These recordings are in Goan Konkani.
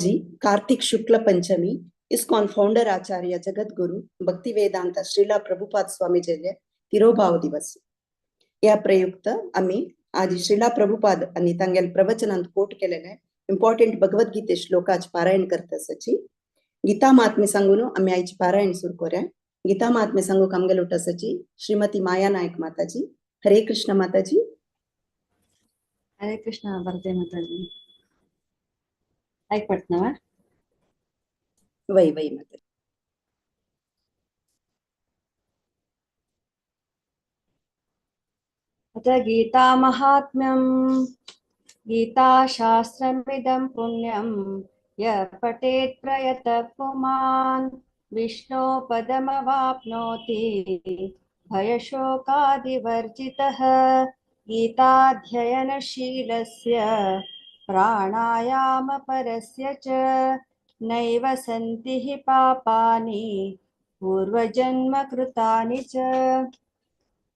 कार्तिक शुक्ल पंचमी इस्कॉन फाउंडर आचार्य जगद्गुरु भक्ति वेदांत श्रीला प्रभुपाद स्वामीजेले तिरोभाव दिवस. या प्रयुक्त आम्ही आज श्रीला प्रभुपाद आणि तांगेल प्रवचनांत कोट केलेले इम्पॉर्टंट भगवद्गीते श्लोकाच पारायण करत आसाची. गीता महात्म्य सांगून आम्ही आयची पारायण सुरू करूया. गीता महात्म्य सांगूक आमगेल उठासाची श्रीमती माया नायक माताजी. हरे कृष्ण माताजी. हरे कृष्ण भरते माताजी. ऐक पडतना वै वै माताजी. अथ गीता महात्म्यं गीताशास्त्रमिदं पुण्यं य पठेत् प्रयतः पुमान् विष्णो पदमवाप्नोति भयशोकादिवर्जितः. गीताध्ययनशीलस्य प्राणायामपरस्य च नैव सन्ति हि पापानि पूर्वजन्मकृतानि च.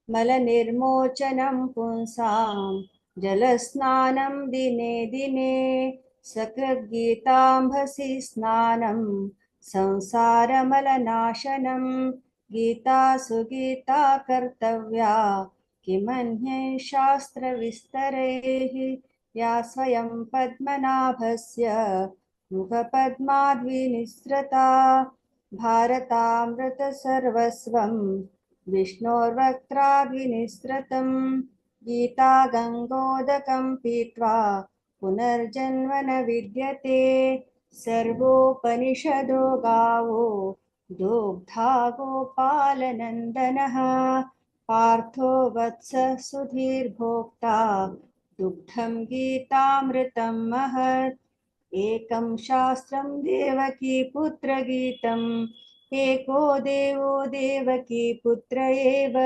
मलनिर्मोचनं पुंसां जलस्नानं दिने दिने सकृद्गीताम्भसि स्नानं संसारमलनाशनं. गीता सुगीता कर्तव्या किमन्यै शास्त्रविस्तरैः या स्वयं पद्मनाभस्य मुखपद्माद्विनिसृता. भारतामृतसर्वस्वं विष्णोर्वक्त्राद्विनिसृतं. गीता गङ्गोदकं पीत्वा पुनर्जन्म न विद्यते. सर्वोपनिषदो गावो दोग्धा गोपालनन्दनः. पार्थो वत्स सुधीर्भोक्ता दुग्धं गीतामृतं महत्. एकं शास्त्रं देवकी पुत्रगीतम् एको देवो देवकी पुत्र एव.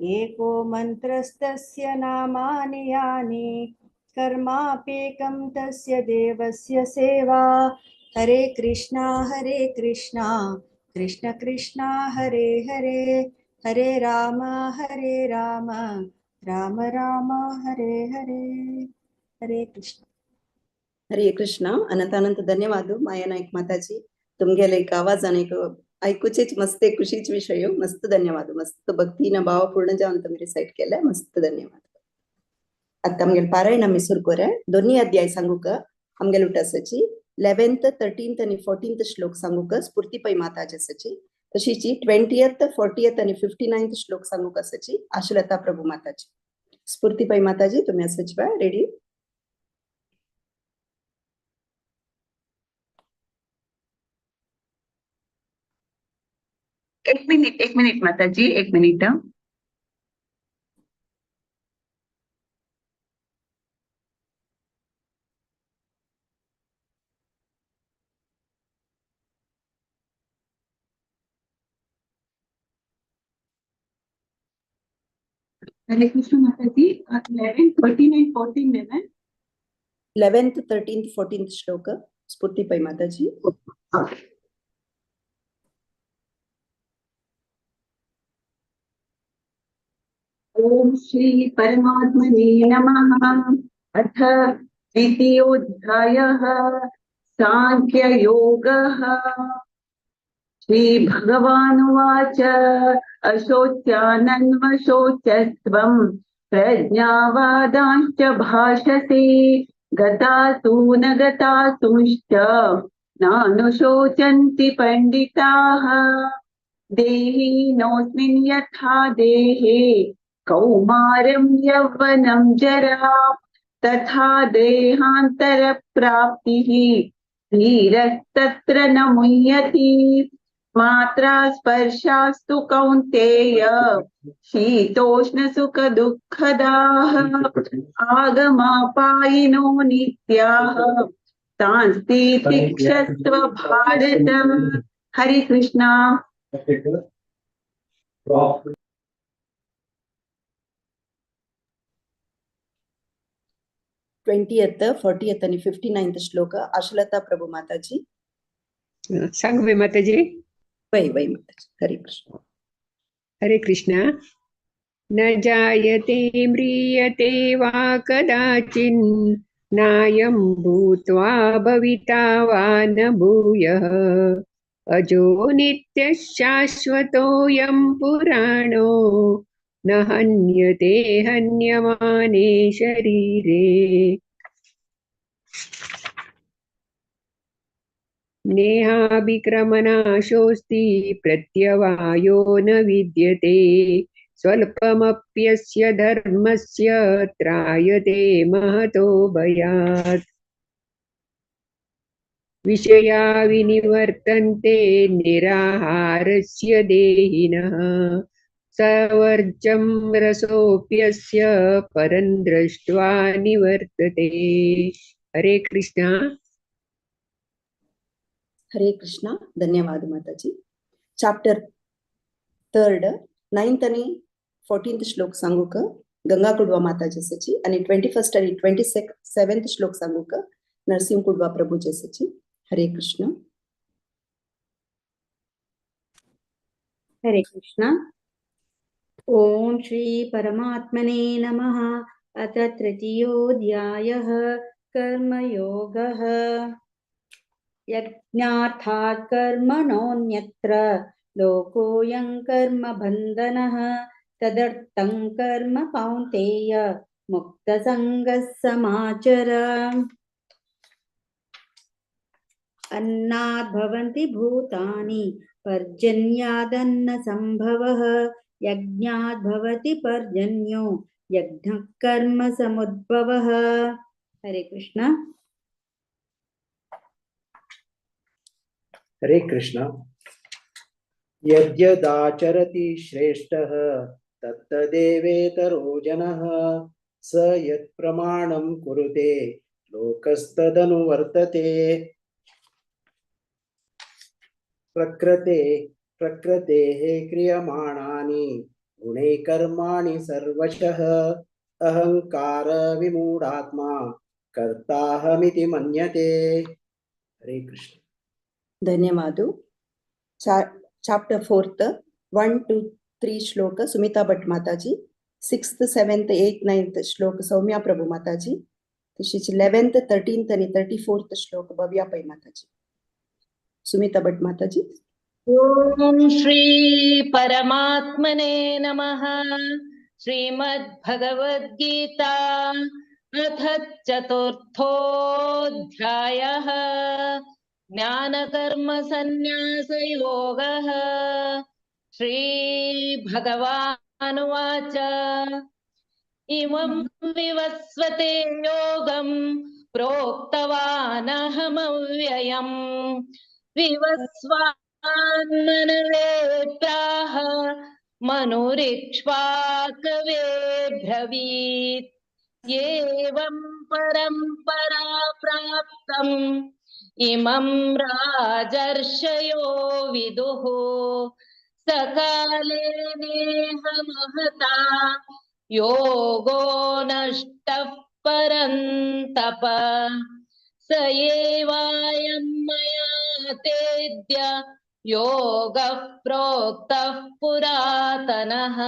एको मन्त्रस्तस्य नामानि यानि कर्मापेकं तस्य देवस्य सेवा. हरे कृष्णा कृष्ण कृष्ण हरे हरे हरे राम राम राम हरे हरे. हरे कृष्ण. हरे कृष्ण. अनंत अनंत धन्यवाद माया नायक माताजी. तुमगेले एक आवाज आणि ऐकूचेच मस्त खुशीच विषय. मस्त धन्यवाद. मस्त भक्तीन भावपूर्ण जावन तुम्ही रिसाइट केलंय. मस्त धन्यवाद. आता आमगेले पारायण आमी सुरू करूया. दोन्ही अध्याय सांगूक आमगेले उठासाची 11th 13th आणि 14th श्लोक सांगूक स्फूर्ती पै माताजी आसाची. तशीची 20th 40th आणि 59th श्लोक सांगूक आसाची आशलता प्रभू माताजी. स्फूर्ती पै माताजी तुम्ही आसाची बा रेडी? एक मिनिट माताजी, एक मिनिट. हरे कृष्ण माताजी. 11, 13 and 14 में मैं 11th 13th 14th श्लोक स्फूर्ती पै माताजी. ओम श्री परमात्मने नमः. अथ द्वितीयोऽध्यायः सांख्ययोगः. श्री भगवानुवाच अशोच्यानन्वशोचस्त्वं प्रज्ञावादांश्च भाषसे गतासु न गतासूंश्च नानुशोचन्ति पंडिताः. देहिनोऽस्मिन् यथा देहे कौमारं यौवनं जरा तथा देहांतर प्राप्तिः धीरस्तत्र न मुह्यति. मात्रा स्पर्शास्तु कौन्तेय शीतोष्ण सुख दुःखदाः आगमापायिनो नित्याः तांस्ते तिक्षस्व भारत. हरे कृष्णा. 20th 40th आणि 59th श्लोक आशलता प्रभू माताजी. सांगू माताजी? वै वै माताजी. हरे कृष्ण. हरे कृष्ण. न जायते म्रियते वा कदाचिन् नायं भूत्वा भविता वा न भूयः। अजो नित्यः शाश्वतोऽयं पुराणो न हन्यते हन्यमाने शरीरे। नेहाभिक्रमनाशोऽस्ति प्रत्यवायो न विद्यते। स्वल्पमप्यस्य धर्मस्य त्रायते महतो भयात्। विषया विनिवर्तन्ते निराहारस्य देहिनः। सवर्जं रसोऽप्यस्य परं दृष्ट्वा निवर्तते। हरे कृष्णा। हरे कृष्णा। धन्यवाद माताजी। चॅप्टर थर्ड 9th आणि 14th श्लोक सांगू का गंगा कुडवा माताजी सची आणि 21st आणि 27th श्लोक सांगू का नरसिंह कुडवा प्रभू जसची। हरे कृष्ण। हरे कृष्ण। ओम श्री परमात्मने नमः। अथ तृतीयोऽध्यायः कर्मयोगः। यज्ञार्थात् कर्मणोऽन्यत्र लोकोऽयं कर्मबन्धनः तदर्थं कर्म कौन्तेय मुक्तसङ्गः समाचर। अन्नाद् भवन्ति भूतानि पर्जन्यादन्नसम्भवः यज्ञाद् भवति पर्जन्यो यज्ञः कर्म समुद्भवः। हरे कृष्ण। हरे कृष्ण। यद्यदाचरति श्रेष्ठः तत्तदेवेतरो जनः स यत्प्रमाणं कुरुते लोकस्तदनुवर्तते। प्रकृते प्रकृतेः क्रियमाणानि गुणैः कर्माणि सर्वशः अहंकार विमूढात्मा कर्ताहमिति मन्यते। हरे कृष्ण। धन्यवाद। चॅप्टर 4th 1 2 3 श्लोक सुमिता भट्ट माताजी, 6th 7th 8th 9th श्लोक सौम्या प्रभू माताजी, तशीच 11th 13th आणि 34th श्लोक भव्या पै माताजी। सुमिता भट्ट माताजी। ओम श्री परमात्मने नमः। श्रीमद्भगवद्गीता अथ चतुर्थोऽध्यायः ज्ञानकर्म संन्यासयोगः। श्री भगवानुवाच। इमं विवस्वते योगं प्रोक्तवानहमव्ययम् विवस्वान्मनवे प्राह मनुरिक्ष्वाकवे ब्रवीत्। एवं परंपरा प्राप्तम् इमं राजर्षयो विदुः सकाले नेह महता योगो नष्टः परन्तप। स एवायं मया तेद्य योगः प्रोक्तः पुरातनः।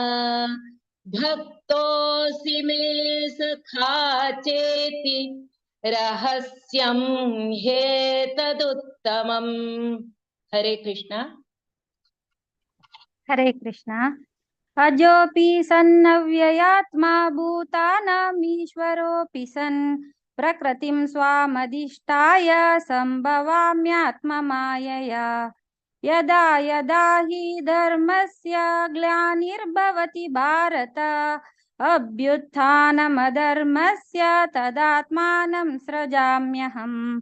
भक्तोऽसि मे सखा चेति रहस्यं ह्येतदुत्तमम्। हरे कृष्णा। हरे कृष्णा। अजोऽपि सन्नव्ययात्मा भूतानामीश्वरोऽपि सन् प्रकृतिं स्वामधिष्ठाय संभवाम्यात्ममायया। यदा यदा हि धर्मस्य ग्लानिर्भवति भारत अभ्युत्थानमधर्मस्य तदात्मानं सृजाम्यहम्।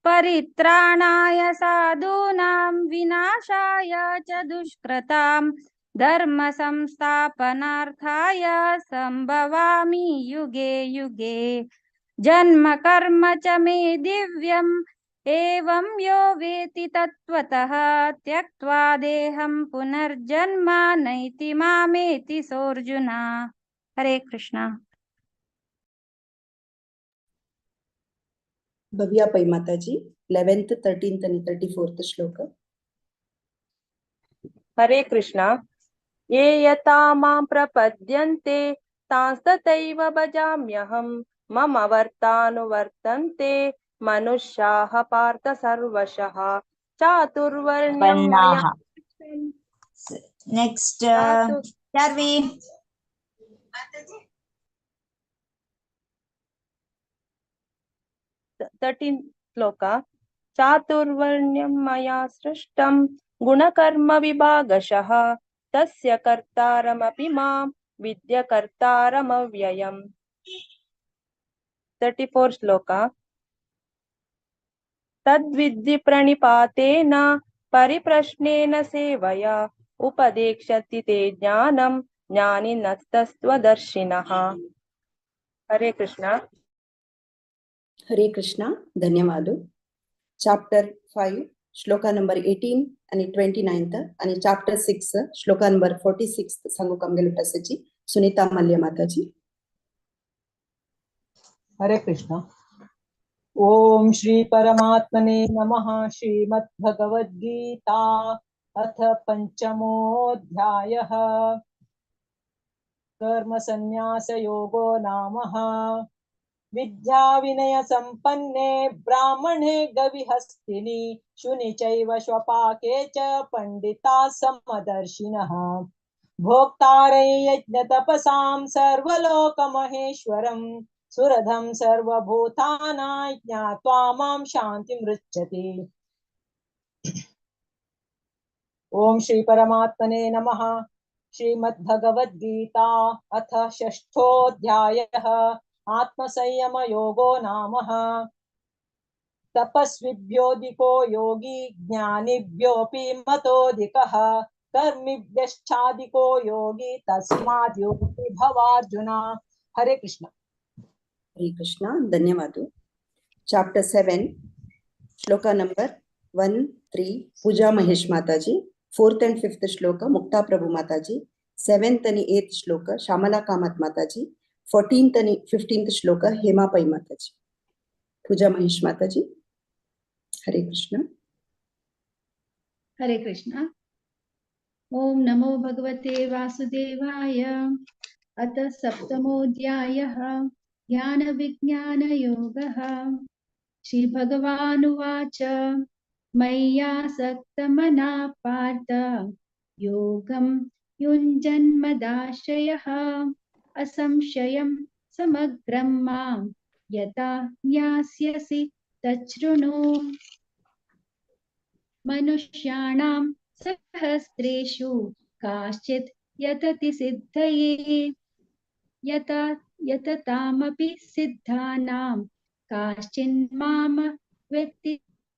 परित्राणाय साधूनां विनाशाय च दुष्कृतां धर्म संस्थापनार्थाय संभवामि युगे युगे। जन्म कर्म च मे दिव्यम् एवं यो वेति तत्त्वतः त्यक्त्वा देहं पुनर्जन्म नैति मामेति सोऽर्जुन। हरे कृष्णा। भव्या पै माताजी 11th 13th आणि 34th श्लोक। हरे कृष्णा। ये यथा मां प्रपद्यन्ते तांस्तथैव भजाम्यहम् मम वर्तानुवर्तन्ते मनुष्याः पार्थ सर्वशः। चातुर्वर्ण्यं मया उत्पन्नाः। नेक्स्ट चातुर् चार्वी। 13 श्लोक। चातुर्वर्ण्यं मया सृष्टं गुणकर्म विभागशः तस्य कर्तारमपि मां विद्य कर्तारमव्ययम्। 34 श्लोक। तद्विद्धि प्रणिपातेन परिप्रश्नेन सेवया उपदेक्षति ते ज्ञानं ज्ञानिनस्तत्त्वदर्शिनः। हरे कृष्ण। हरे कृष्णा, धन्यवाद। चॅप्टर 5 श्लोका नंबर 18 आणि 29 आणि चॅप्टर 6 श्लोका नंबर 46 सांगू आमगेले टसची सुनीता मल्य माताजी। हरे कृष्ण। ओम श्री परमात्मने नमः। श्रीमद् भगवद्गीता अथ पंचमोऽध्यायः। कर्म संन्यास योगो नामः। विद्या विनय संपन्ने ब्राह्मणे गविहस्तिनि शुनि चैव श्वपाके च पंडिता समदर्शिनः। भोक्तारै यज्ञतपसां सर्वलोकमहेश्वरं सुरधं सर्वभूतानां ज्ञात्वा मां शान्तिमृच्छति। ओम श्री परमात्मने नमः। श्रीमद्भगवद्गीता अथ षष्ठोऽध्यायः। आत्मसंयम योगो नामः। तपस्विभ्योऽधिको योगी ज्ञानिभ्योऽपि मतोऽधिकः कर्मिभ्यश्चाधिको योगी तस्माद् योगी भवार्जुन। हरे कृष्ण। हरे कृष्ण, धन्यवाद। चॅप्टर 7 श्लोका नंबर 1 3 पूजा महेश माताजी, 4th and 5th श्लोक मुक्ता प्रभु माताजी, 7th आणि 8th श्लोक श्यामला कामत माताजी, 14th आणि 15th श्लोक हेमा पै माताजी। पूजा महेश माताजी, हरे कृष्ण। हरे कृष्ण। ओम नमो भगवते वासुदेवाय। अथ सप्तमोऽध्यायः। ज्ञान विज्ञान योगः। श्री भगवानुवाच। मय्यासक्तमना पार्थ योगं युञ्जन्मदाश्रयः असंशयं समग्रं मां यथा ज्ञास्यसि तच्छृणु। मनुष्याणां सहस्रेषु काश्चित् यतति सिद्धये यथा यततामपि सिद्धानां काश्चिन्माम वेत्ति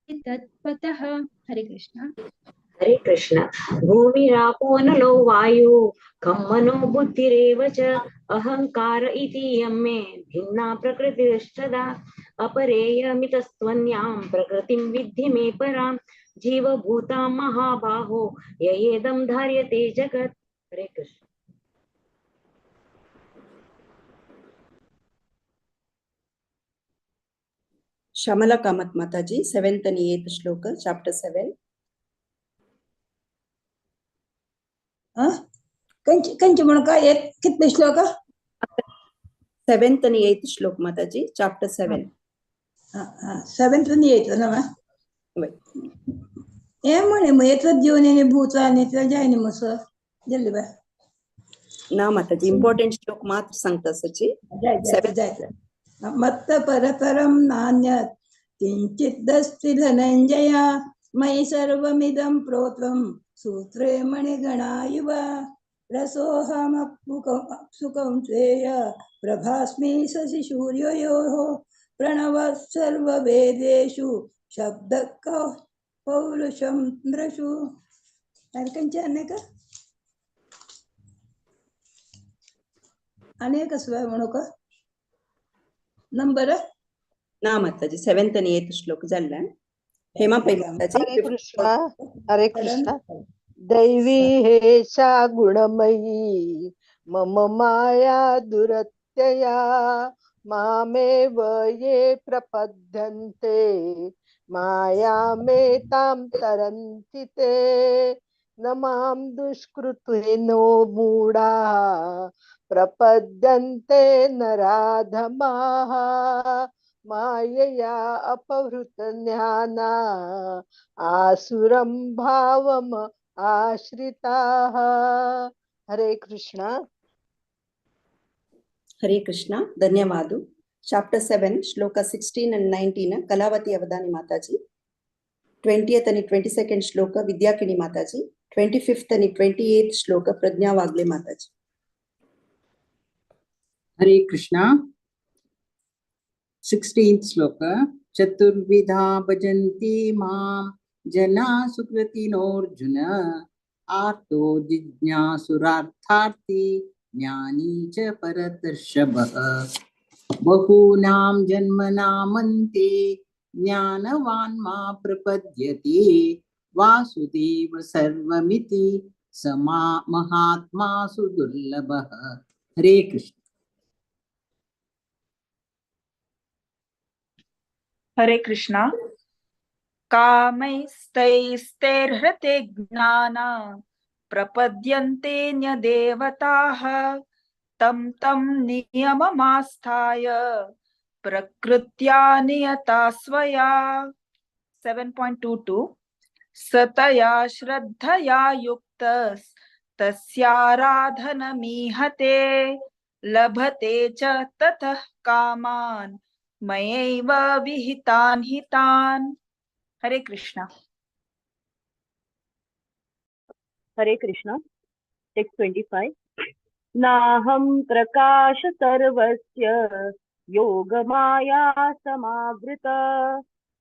तत्त्वतः। हरे कृष्ण। हरे कृष्ण। भूमिरापो नलो वायु खं मनो बुद्धिरेव च अहंकार इति यं मे भिन्ना प्रकृतिश्चदा अपरेयमितस्त्वन्यां प्रकृतिं विद्धि मे परां जीवभूतां महाबाहो ययेदं धार्यते जगत्। हरे कृष्ण। श्यामला कामत माताजी, 7th आणि 8th श्लोक, चॅप्टर 7। कंच कंच म्हणून काय कितने श्लोक? 7th आणि 8th श्लोक माताजी, चॅप्टर 7। 7th आणि 8th ना? हे म्हणे मग एतद्योनीनि भूतानि जायनी मग जल्दी बा ना माताजी, इम्पॉर्टंट श्लोक मात्र सांगता सची। जाय मत्त परतरं नान्यत् किंचिदस्ति धनंजय मयि सर्वमिदं प्रोतं सूत्रे मणिगणा इव रसोऽहमप्सुकौन्तेय प्रभास्मि शशिसूर्ययोः प्रणवः सर्ववेदेषु शब्दः पौरुषं नृषु। अनेक अनेक म्हणू का नंबर ना माताजी, 7th आणि 8th श्लोक झाला। हेमा पै माताजी। हरे कृष्ण। हरे कृष्ण। दैवी हेषा गुणमयी मम माया दुरत्यया मामेव ये प्रपद्यन्ते मायामेतां तरन्ति ते न मां दुष्कृतिनो मूढाः प्रपद्यन्ते नराधमाः मायया अपहृतज्ञाना आसुरं भावम आश्रिताः। हरे कृष्णा। हरे कृष्णा, धन्यवाद। Chapter 7 shloka 16 and 19 Kalavati Avadhani Mataji, 20th and 22nd shloka Vidyakini Mataji, 25th and 28th shloka Prajna Wagle Mataji. Hare Krishna. 16th shloka चतुर्विधा भजन्ति मां जना सुकृतिनोऽर्जुन आर्तो जिज्ञासुरार्थार्थी ज्ञानी च परतर्षभः। बहूनां जन्मनामन्ते ज्ञानवान् मा प्रपद्यते वासुदेव सर्वमिति स मा महात्मा सुदुर्लभः। हरे कृष्ण। हरे कृष्णा। कामैस्तैस्तैर्हृते ज्ञाना प्रपद्यन्ते न्यदेवताः तं तं नियममास्थाय प्रकृत्या नियता स्वया। 7.22 सतया श्रद्धया युक्तस्तस्याराधनमीहते लभते च ततः कामान् मयैव विहितान् हितान्। हरे कृष्णा। हरे कृष्णा। टेक्स्ट 25। नाहं प्रकाश सर्वस्य योगमाया समावृत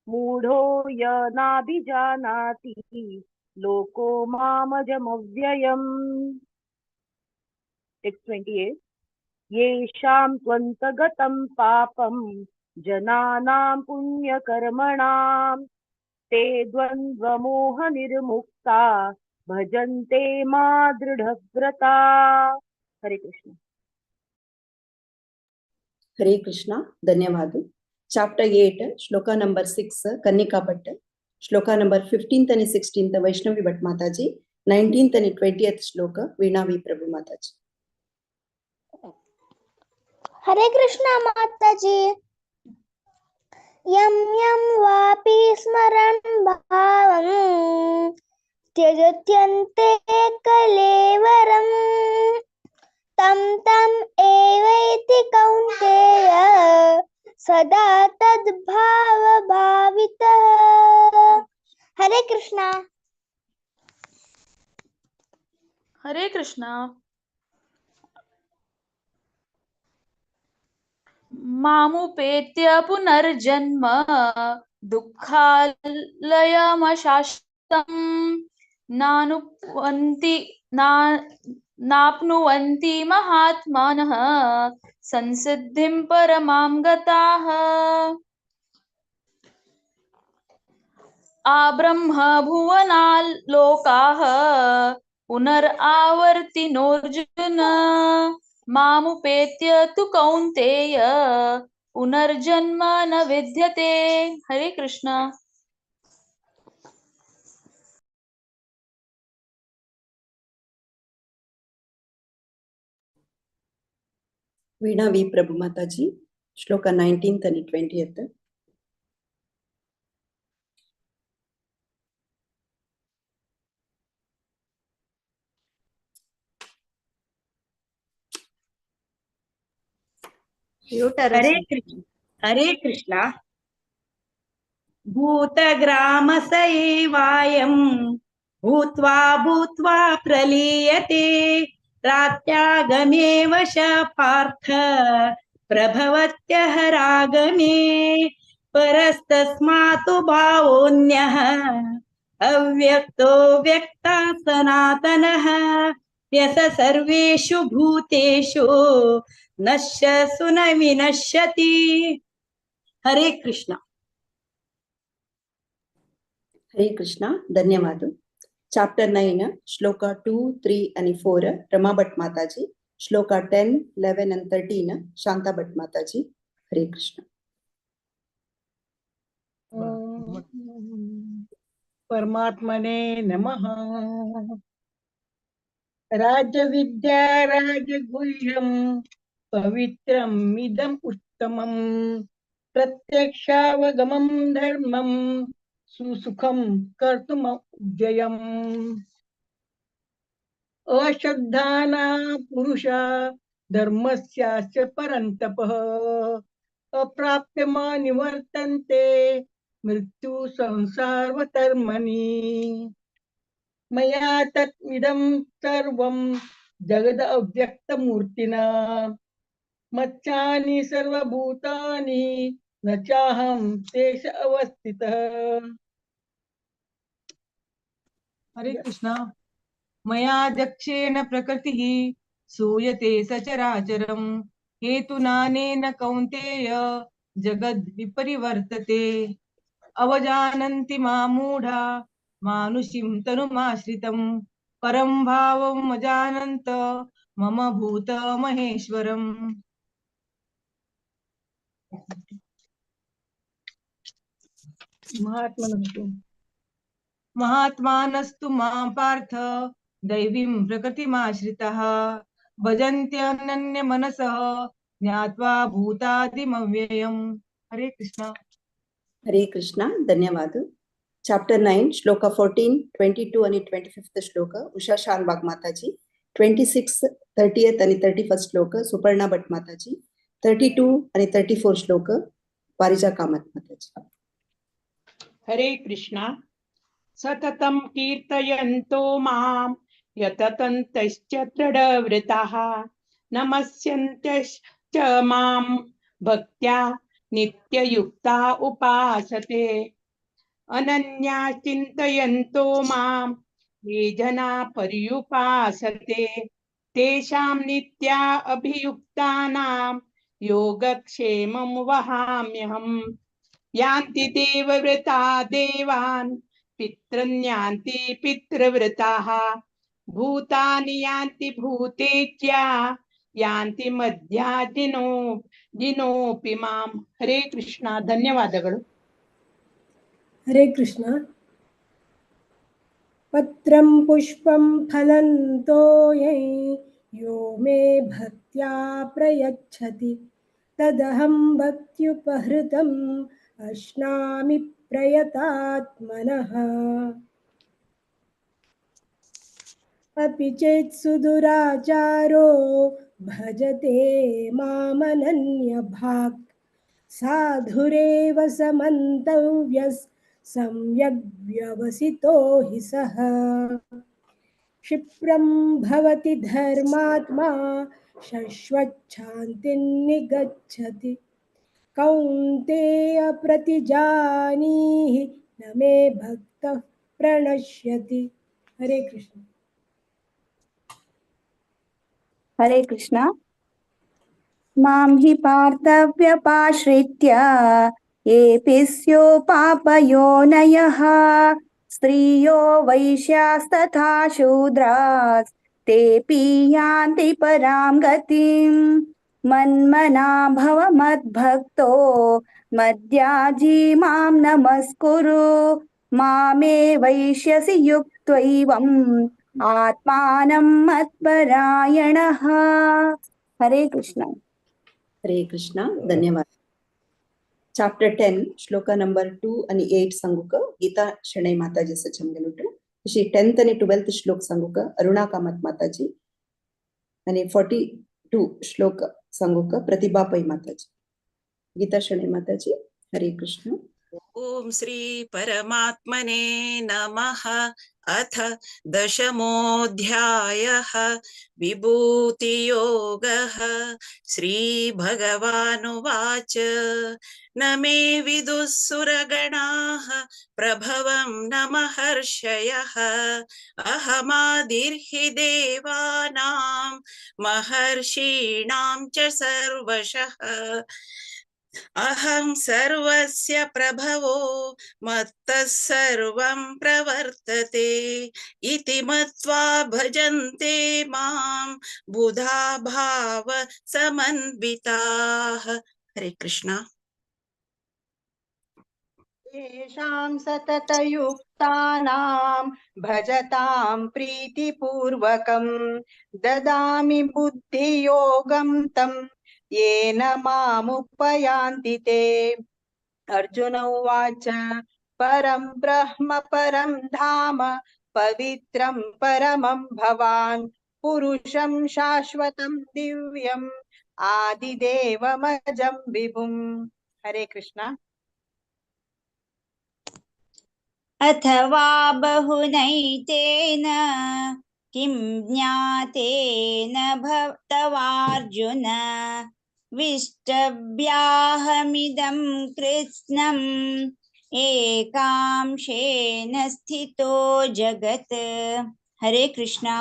मूढ़ो य नाभिजानाति लोको मामजमव्ययम्। टेक्स्ट 28। येषां त्वन्तगतं पापं जनानां पुण्यकर्मणां ते द्वन्द्वमोहनिर्मुक्ता भजन्ते मा दृढव्रता। हरे कृष्ण। हरे कृष्णा, धन्यवाद। Chapter 8 shloka number 6 Kannika Bhatt, shloka number 15th and 16th Vaishnavi Bhatt Mataji, 19th and 20th shloka Veena V Prabhu Mataji. Hare Krishna Mataji. यम यम वापि स्मरन् भावं त्यजत्यन्ते कलेवरं तं तं एवैति कौन्तेय सदा तद्भावभावितः। हरे कृष्णा। हरे कृष्णा। मामुपेत्य पुनर्जन्म दुःखालयमशाश्वतं नानुपन्ति नाप्नुवन्ति महात्मानः संसिद्धिं परमां गताः। आब्रह्म भुवनालोकाः पुनरावर्तिनोऽर्जुन मामुपेत्य तु कौन्तेय पुनर्जन्म न विद्यते। हरे Krishna. Veena we Prabhu Mataji, shloka 19th and 20th. Hare Krishna. Hare Krishna. भूतग्रामस एवायं भूत्वा भूत्वा प्रलीयते रात्यागमे वश पार्थ प्रभवत्यहरागमे परस्तस्मातु भावोऽन्यः अव्यक्तो व्यक्ता सनातनः यस सर्वेषु भूतेषु नश्यसु न विनश्यति। हरे कृष्णा। हरे कृष्णा, धन्यवाद। Chapter 9 shloka 2, 3 and 4 Rama Bhatt Mataji, shloka 10, 11 and 13 Shanta Bhatt Mataji. Hare Krishna. परमात्मने नमः। राजविद्या राजगुह्यं पवित्रम् इदम् उत्तमम् प्रत्यक्षावगमं धर्मं सुसुखं कर्तुमव्ययम्। अश्रद्धाना पुरुषा धर्मस्यास्य परन्तपः अप्राप्य मा निवर्तन्ते मृत्यु संसारवतर्मणि। मया तत्मिदं सर्वं जगद अव्यक्तमूर्तिना मच्चानि सर्वभूतानि न चाहं तेष अवस्थितः। हरे कृष्णा। मया दक्षेण प्रकृतिः सूयते सचराचरं हेतुनानेन कौन्तेय जगद् विपरिवर्तते। अवजानन्ति मां मूढा मानुषीं तनुमाश्रितं परं भावम् अजानन्त मम भूत महेश्वरम्। महात्मानस्तु मां पार्थ दैवीं प्रकृतिमाश्रितः भजन्त्यनन्य मनसः ज्ञात्वा भूतादिमव्ययम्। हरे कृष्णा। हरे कृष्णा। धन्यवाद। चैप्टर 9 श्लोक 14, 22 आणि 25 श्लोक उषा शानबाग माताजी, 26, 30 आणि 31 श्लोक सुपर्णा भट्ट माताजी, 32 आणि 34 श्लोक पारिजा कामत माताजी। हरे कृष्णा। सततं कीर्तयन्तो मां यततन्तश्च दृढव्रताः नमस्यन्तश्च मां भक्त्या नित्ययुक्ता उपासते। अनन्या चिन्तयन्तो मां ये जना पर्युपासते तेषां नित्या अभियुक्तानां योगक्षेमं वहाम्यहम्। यान्ति देवव्रता देवान् पितृन्यान्ति पितृव्रताः भूतानि यान्ति भूतेज्या यान्ति मध्याजिनो जिनोपि मां। हरे कृष्णा। धन्यवादಗಳು। हरे कृष्ण। पत्रं पुष्पं फलं तोयं यो मे भक्त्या प्रयच्छति तदहं भक्त्युपहृतम् अश्नामि प्रयतात्मनः। अपि चेत् सुदुराचारो भजते मामनन्यभाक् साधुरेव समन्तव्यः सम्यग् व्यवसितो हि सः। क्षिप्रं भवति धर्मात्मा शश्वच्छान्तिं निगच्छति कौन्तेय प्रतिजानीहि न मे भक्तः प्रणश्यति। हरे कृष्ण। हरे कृष्ण। मां हि पार्थव्यपाश्रित्य येऽपि स्यो पापयोनयः स्त्रियो वैश्यास्तथा शूद्रास्तेऽपि यान्ति परां गतिं। मन्मना भव मद्भक्तो मद्याजी मां नमस्कुरु मामे वैश्यसि युक्त्वैवम् आत्मानं मत्परायणः। हरे कृष्ण। हरे कृष्ण। धन्यवाद। चैप्टर 10 श्लोक नंबर 2 आणि 8 सांगूक गीता शणै माताजी सचमगेलुटु। अशी 10th आणि 12th श्लोक सांगूक अरुणा कामत माताजी आणि 42 श्लोक सांगूक प्रतिभा पै माताजी। गीता शणै माताजी। हरे कृष्ण। ओम श्री परमात्मने नमः। अथ दशमोऽध्यायः विभूतियोगः। श्री भगवानुवाच। न मे विदुः सुरगणाः प्रभवं न महर्षयः अहमादिर्हि देवानां महर्षीणां च सर्वशः। अहं सर्वस्य प्रभवो मत्तः सर्वं प्रवर्तते इति मत्वा भजन्ते मां बुधा भाव समन्विताः। हरे कृष्णा। येषां सततयुक्तानां भजतां प्रीतिपूर्वकं ददामि बुद्धियोगं तं येन मामुपयान्ति ते। अर्जुन उवाच परं ब्रह्म परं धाम पवित्रं परमं भवान् पुरुषं शाश्वतं दिव्यम् आदिदेवमजं विभुम्। हरे कृष्णा। अथवा बहुनैतेन किं ज्ञातेन तवार्जुन विष्टभ्याहमिदं कृत्स्नम् एकांशेन स्थितो जगत्। हरे कृष्णा।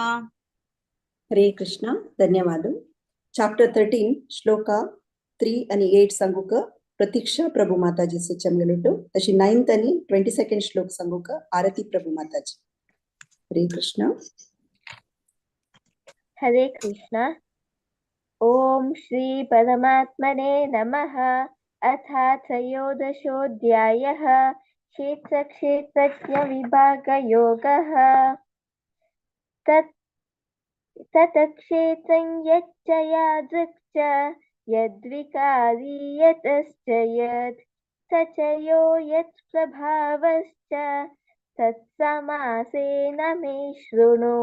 हरे कृष्णा। धन्यवाद। चॅप्टर 13 श्लोका 3 आणि 8 सांगूक प्रतीक्षा प्रभू माताजी चमगलुटु तशी 9th आणि 22nd श्लोक सांगूक आरती प्रभू माताजी। हरे कृष्णा। हरे कृष्णा। ओम श्री परमात्मने नमः। अथ त्रयोदशोऽध्यायः क्षेत्र क्षेत्रज्ञ विभागयोगः। तत् क्षेत्रं यच्च यादृक् च यद्विकारी यतश्च यत् स च यो यत् प्रभावश्च तत्समासेन मे शृणु।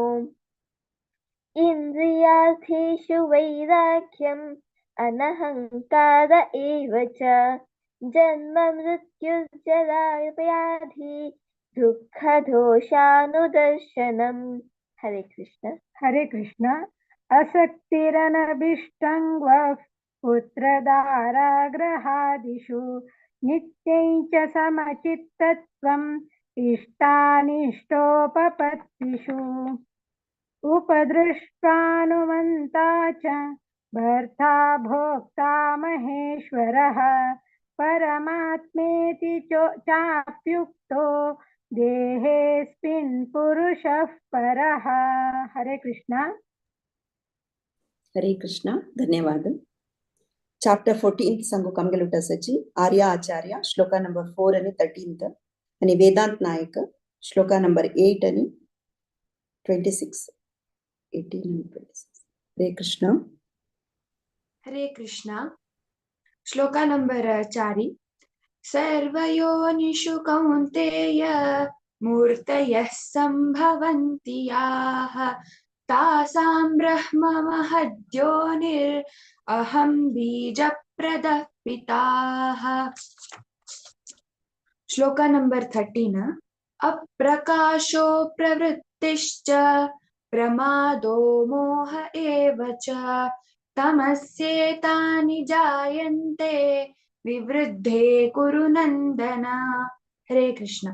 इन्द्रियार्थेषु वैराग्यम् अनहङ्कार एव च जन्म मृत्युर्जरा व्याधि दुःखदोषानुदर्शनम्। हरे कृष्ण। हरे कृष्ण। असक्तिरनभिष्टं पुत्रदाराग्रहादिषु नित्यं च समचित्तत्वम् इष्टानिष्टोपपत्तिषु उपदृष्टानुमन्ता च भर्ता भोक्ता महेश्वरः परमात्मेति चाप्युक्तो देहेऽस्मिन् पुरुषः परः। हरे कृष्णा। हरे कृष्णा। धन्यवाद। चॅप्टर 14 सांगू कामगेलुटासाची आर्या आचार्य श्लोका नंबर 4 आणि 13 आणि वेदांत नायक श्लोका नंबर 8 आणि 26 18 आणि 26। हरे कृष्णा। हरे कृष्णा। श्लोका नंबर 4। सर्वयोनिषु कौन्तेय मूर्तयः सम्भवन्ति याः तासां ब्रह्म महद्योनिर् अहं बीजप्रदः पिताः। श्लोका नंबर 13। अप्रकाशो प्रवृत्तिश्च प्रमादो मोह एव च तमस्येतानि जायन्ते विवृद्धे कुरु नंदन। हरे कृष्ण।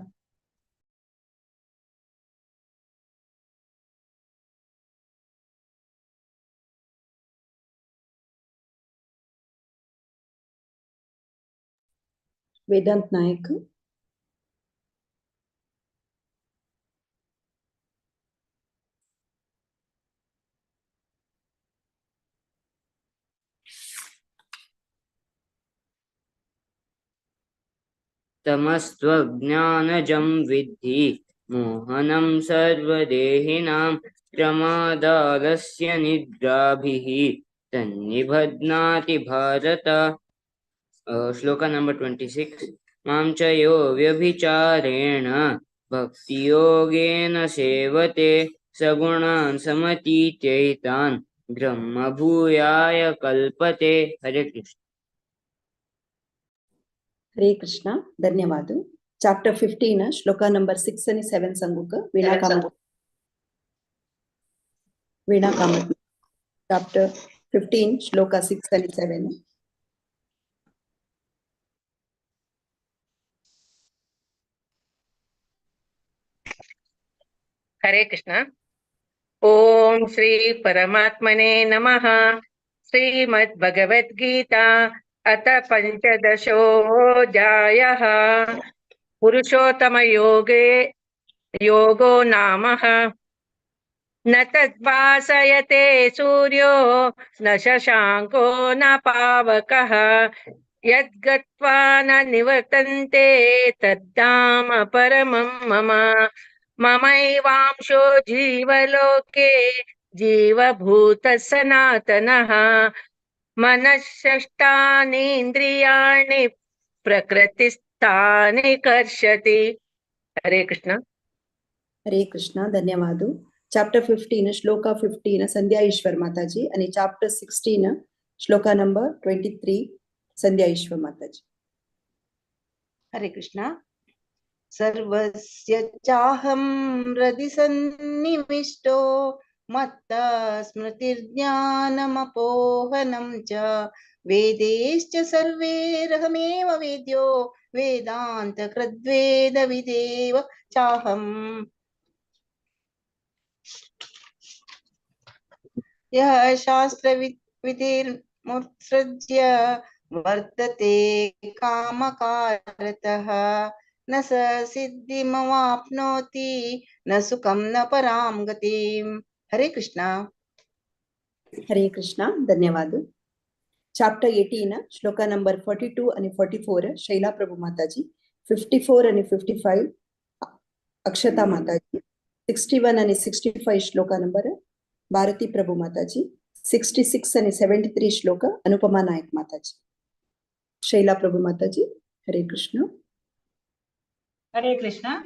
वेदांत नायक। तमस्त्वज्ञानजं विद्धि मोहनं सर्वदेहिनां प्रमादालस्य निद्राभिः तन्निबध्नाति भारत। श्लोक नंबर 26। मां च यो व्यभिचारेण भक्तियोगेन सेवते सगुणान् समतीत्यैतान् ब्रह्मभूयाय कल्पते। हरे कृष्ण। हरे कृष्ण। धन्यवाद। चॅप्टर 15 श्लोका नंबर 6 आणि 7 सांगूक वीणा कामत। चॅप्टर 15 श्लोका 6 आणि 7। हरे कृष्ण। ओम श्री परमात्मने नमः। श्रीमद् भगवद्गीता अथ पंचदशोऽध्यायः। पुरुषोत्तम योगे योगो नामः। न तद्भासयते सूर्यो न शशांको न पावकः यद्गत्वा न निवर्तन्ते तद्धाम परमं मम। ममैवांशो जीवलोके जीवभूतः सनातनः। मनःषष्ठानीन्द्रियाणि प्रकृतिस्थानि कर्षति। हरे कृष्ण। हरे कृष्ण, धन्यवाद। चैप्टर 15 श्लोका 15 संध्या ईश्वर माताजी आणि चैप्टर 16 श्लोका नंबर 23 संध्या ईश्वर माताजी। हरे कृष्णा। सर्वस्य चाहं हृदि सन्निविष्टो मत्तः स्मृतिर्ज्ञानमपोहनं च वेदैश्च सर्वैरहमेव वेद्यो वेदान्तकृद्वेदविदेव चाहम्। यः शास्त्रविधिर्मुत्सृज्य वर्तते कामकारतः न स सिद्धिमवाप्नोति न सुखं न परां गतिम्। हरे कृष्णा। हरे कृष्णा, धन्यवाद। चैप्टर 18 श्लोका नंबर 42 आणि 44 शैला प्रभु माताजी, 54 आणि 55 अक्षता माताजी, 61 आणि 65 श्लोका नंबर भारती प्रभु माताजी, 66 आणि 73 श्लोक अनुपमा नायक माताजी। शैला प्रभु माताजी, हरे कृष्ण। हरे कृष्ण।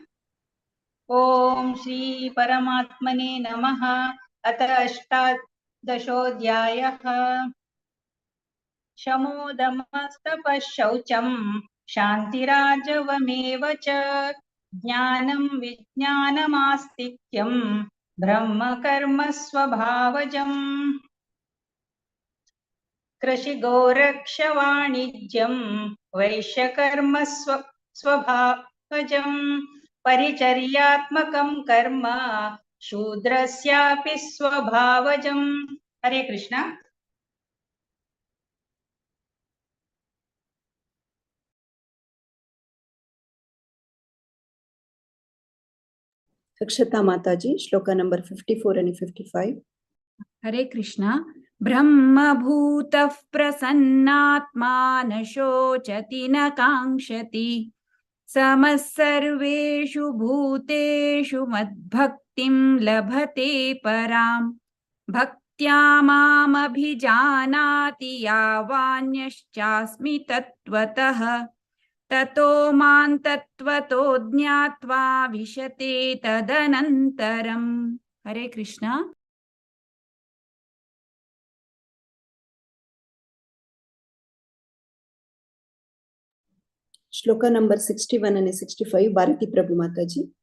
ओम श्री परमात्मने नमः। अथ अष्टादशोऽध्यायः। शमोदमस्तपः शौचं शान्तिराजवमेव च ज्ञानं विज्ञानमास्तिक्यं ब्रह्मकर्म स्वभावजम्। कृषिगोरक्षवाणिज्यं वैश्यकर्म स्वभावजं परिचर्यात्मकं कर्म शूद्रस्यापि स्वभावजम्। हरे कृष्णा। अक्षता माताजी, श्लोका नंबर 54 आणि 55। हरे कृष्णा। ब्रह्मभूतः प्रसन्नात्मा न शोचति न काङ्क्षति समः सर्वेषु भूतेषु मद्भक्तिं लभते परां। भक्त्या मामभिजानाति यावान्यश्चास्मि तत्त्वतः ततो मां तत्त्वतो ज्ञात्वा विशते तदनन्तरम्। हरे कृष्णा। श्लोका नंबर 61 आणि 65 भारती प्रभु माताजी।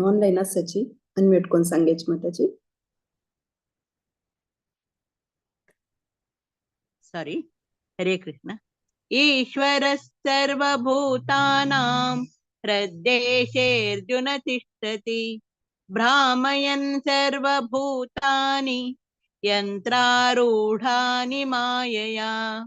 ऑनलाइन असायची, अनम्यूट कोण सांगायची माताजी। सॉरी। हरे कृष्ण। ईश्वरः सर्वभूतानां हृद्देशेऽर्जुन तिष्ठति भ्रामयन् सर्वभूतानि यन्त्रारूढानि मायया।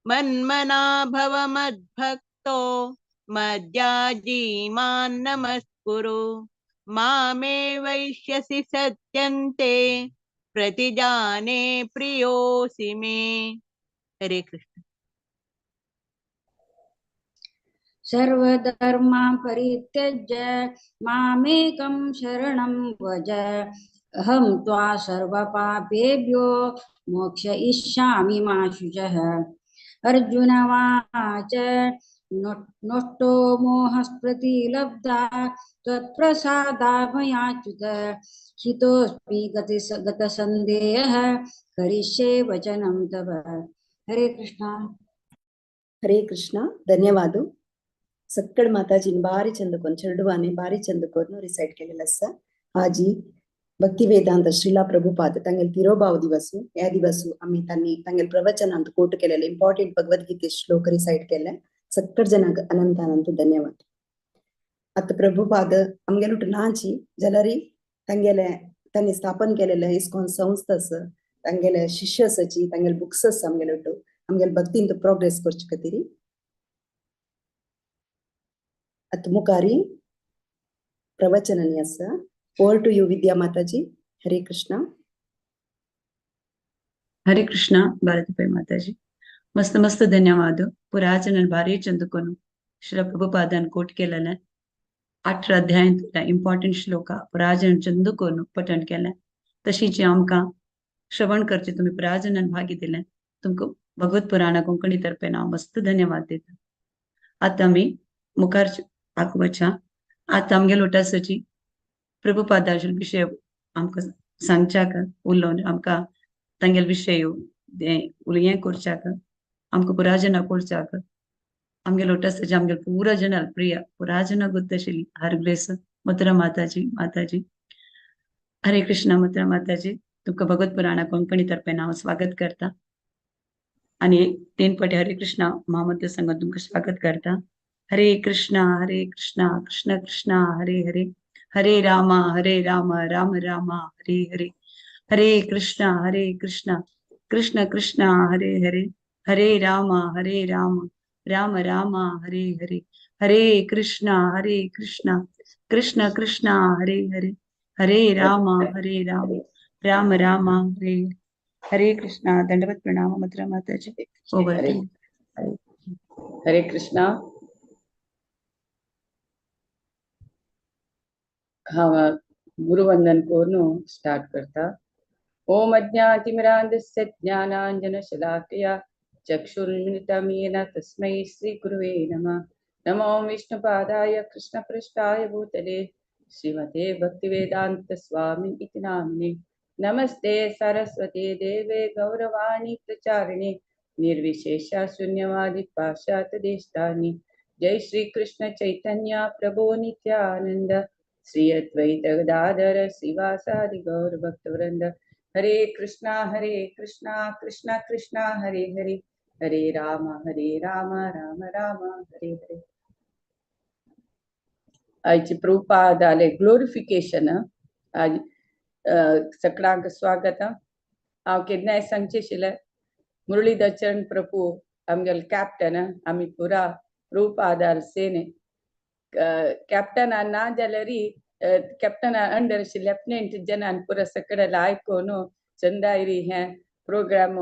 मन्मना भव मद्भक्तो मद्याजी मां नमस्कुरु मामे वैश्यसि सत्यन्ते प्रतिजाने प्रियोऽसि मे। हरे कृष्ण। सर्वधर्मान् परित्यज्य मामेकं शरणं व्रज अहं त्वा सर्वपापेभ्यो मोक्षयिष्यामि मा शुचः। अर्जुन उवाच नष्टो मोहस्प्रतिलब्धा त्वत्प्रसादात् मयाच्युत हितोऽस्मि गतसन्देहः करिष्ये वचनं तव। हरे कृष्णा। हरे कृष्णा, धन्यवाद। सक्कड माताजीन बारी चंद कोन चेरडुवाने बारी चंद कोन रिसाइट केलेलं आसा। आजी भक्ति वेदांत श्रीला प्रभुपाद तांगेल तिरोभाव दिवस या दिवस आम्ही त्यांनी तांगेल प्रवचनांत कोट केलेले इंपॉर्टंट भगवद्गीते श्लोक रिसाइट केले। सक्कड जनांक अनंत अनंत धन्यवाद। आता प्रभुपाद आमगेलुट नाची जाल्यार तांगेले त्यांनी स्थापन केलेले इस्कॉन संस्था आसा, तांगेले शिष्य आसाची, तांगेले बुक्स आसा आमगेलुट आमगेले भक्तींत प्रोग्रेस करचे खातीर। आता मुखारी प्रवचनांनी आसा। Over to you Vidya Mataji. Hare Krishna. Hare Krishna Bharati Mataji, मस्त मस्त धन्यवाद. पुराजन भारी चंद कोनु श्री प्रभुपादान कोट केलेले 18 अध्यायांतल्या इम्पॉर्टंट श्लोका पुराजन चंद कोनु पठण केलें. तशीच आमकां श्रवण करचे तुम्ही पुराजनान भागी दिलें. तुमकां भगवत पुराणा कोंकणी तर्फे हांव मस्त धन्यवाद दिता. आतां आमी मुखार आगवच्या. आतां आमगे लोटासाची प्रभुपादाचे विशय आमकां सांगच्याक उलोवन आमकां तांगेले विशय हें करच्याक आमकां पुराजना कोळच्याक आमगे लोटसाची आमगे पुरा जनाल प्रिय पुराजना गुत्त आशिल्ली हर ग्रेस मथुरा माताजी. माताजी हरे कृष्ण. मथुरा माताजी, तुमकां भगवत पुराणा कोंकणी तर्फे हांव स्वागत करता आणि 3 पटे हरे कृष्ण महामंत्र संघ तुमकां स्वागत करता. हरे कृष्ण हरे कृष्ण कृष्ण कृष्ण हरे हरे, हरे राम हरे राम राम राम हरे हरे, हरे कृष्ण हरे कृष्ण कृष्ण कृष्ण हरे हरे, हरे राम हरे राम राम राम हरे हरे, हरे कृष्ण हरे कृष्ण कृष्ण कृष्ण हरे हरे, हरे राम हरे राम राम राम हरे हरे कृष्ण. दंडवत प्रणाम मथुरा माताजी. ओवर. हरे हरे कृष्णा. हांव गुरुवंदन करून स्टार्ट करता. ओम अज्ञातिमिरान्धस्य ज्ञानाञ्जनशलाकया चक्षुरुन्मीलितं येन तस्मै श्रीगुरुवे नमः. नमो विष्णुपादाय कृष्णपृष्ठाय भूतले श्रीमते भक्तिवेदान्त स्वामी इति नामिने. नमस्ते सरस्वती देवे गौरवाणी प्रचारिणे निर्विशेष शून्यवादी पाश्चात्य देशतानि. जय श्री कृष्ण चैतन्य प्रभु नित्यानंद श्री अद्वैत गदाधर श्रीवासादि गौर भक्तवृंद. हरे कृष्णा कृष्णा कृष्णा हरे हरे, हरे राम राम राम हरे हरे. आयचे प्रभुपादाले ग्लोरिफिकेशन आज सगळ्यांक स्वागत. हांव केन्नाय सांगचें आशिल्लें, मुरलीधर चरण प्रभू आमगेलो कॅप्टन, आमी पुरा प्रभुपादाल सेने कॅप्टना ना जाल्यार कॅप्टना अंडर लेफ्टनंट जनान पुरा सगळें आयकून चंदायरी हें प्रोग्राम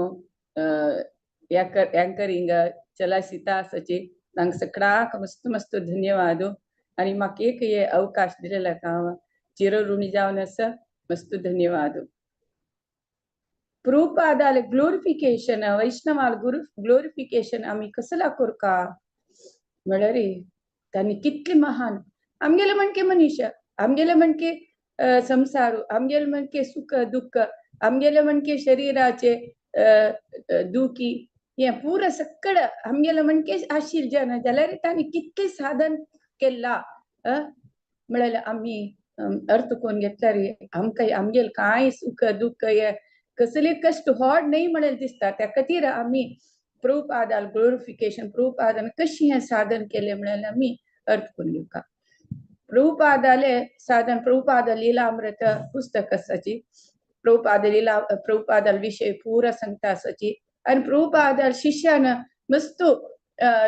अँकरिंग चलासिता आसाची. तांकां सगळ्यांक मस्त मस्त धन्यवाद. आनी म्हाका एक हे अवकाश दिलेलो हांव चिरऋणी जावन आसा. मस्त धन्यवाद. प्रभुपादाले ग्लोरिफिकेशन, वैष्णवाल गुरु ग्लोरिफिकेशन आमी कसला करका म्हळ्यार तांणी कितले महान. आमगेले म्हणके मनीश, आमगेले म्हणके संसार, आमगेले म्हणके सुख दुःख, आमगेले म्हणके शरीराचे दुखी, हें पुरा सगळं आमगेले म्हणके आशिल्लें जन जाल्यार तांणी कितलें साधन केलां म्हळ्यार आमी अर्थ कोण घेतल्यार आमकां आमगेले कांय सुख दुःख हे कसले कश्ट व्हड न्हय म्हणल्यार दिसता. त्या खातीर आमी प्रभुपादाल ग्लोरिफिकेशन प्रभुपादान कशें हें साधन केलें म्हळ्यार आमी अर्थ करून घेवका. प्रभुपादाले साधन, प्रभुपाद लीलामृत पुस्तक आसाची, प्रभुपाद लीला प्रभुपादाल विशय पुरा सांगता आसाची. आनी प्रभुपादाल शिष्यान मस्त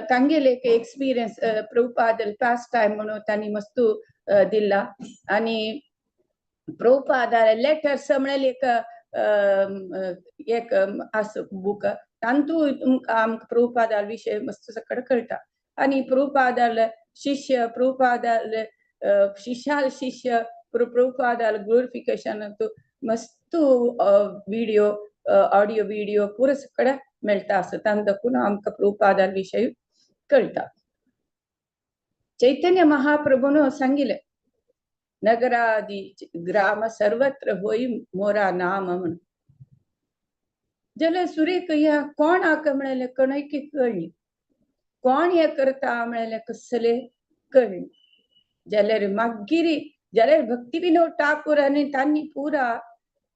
तांगेले एक एक्सपिरियन्स प्रभुपादाल पास्ट टायम म्हणून तांणी मस्त दिला. आनी प्रभुपादाले लेटर्स म्हळ्यार एक एक आसा बूक, तांतू आमकां प्रभुपादाल विशय मस्त सगळें कळटा. आनी प्रभुपादाल शिष्य, प्रभुपादाल शिष्याल शिष्य प्रभुपादाल ग्लोरिफिकेशन मस्त विडियो ऑडियो विडियो पुरा सगळें मेळटा आसा. तांकां आमकां प्रभुपादाल विशय कळटा. चैतन्य महाप्रभून सांगिल्लें, नगरादि ग्राम सर्वत्र होई मोरा नाम म्हणून. जाल्यार सुरेक ह्या कोण आका म्हळ्यार कणकी कळ्ळी, कोण हें करता म्हळ्यार कसले कळ्ळी. जाल्यार मागीर जाल्यार भक्ती विनोद ठाकूर आनी तांणी पुरा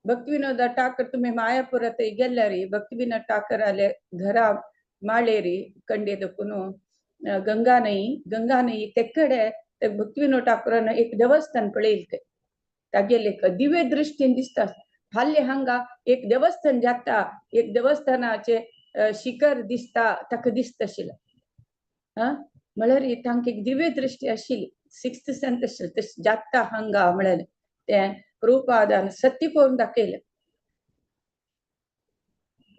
भक्ती विनोद ठाकूर तुमी मायापुरा थंय गेल्यार भक्ती विनोद ठाकूराले घरा माळेरी कंडे दखून गंगा न्हंय, गंगा न्हंय तेकडे ते भक्ती विनोद ठाकूरान एक देवस्थान पळयलें थंय. तागेले एक दिव्य दृश्टीन दिसता फाल्यां हांगा एक देवस्थान जाता, एक देवस्थानाचे शिखर दिसता, ताका दिसता आशिल्लें. म्हळ्यार तांकां एक दिव्य दृश्टी आशिल्ली, सिक्स्थ सेन्स आशिल्लें, तशें जाता हांगा म्हळ्यार. तें प्रभुपादान सत्य करून दाखयलें.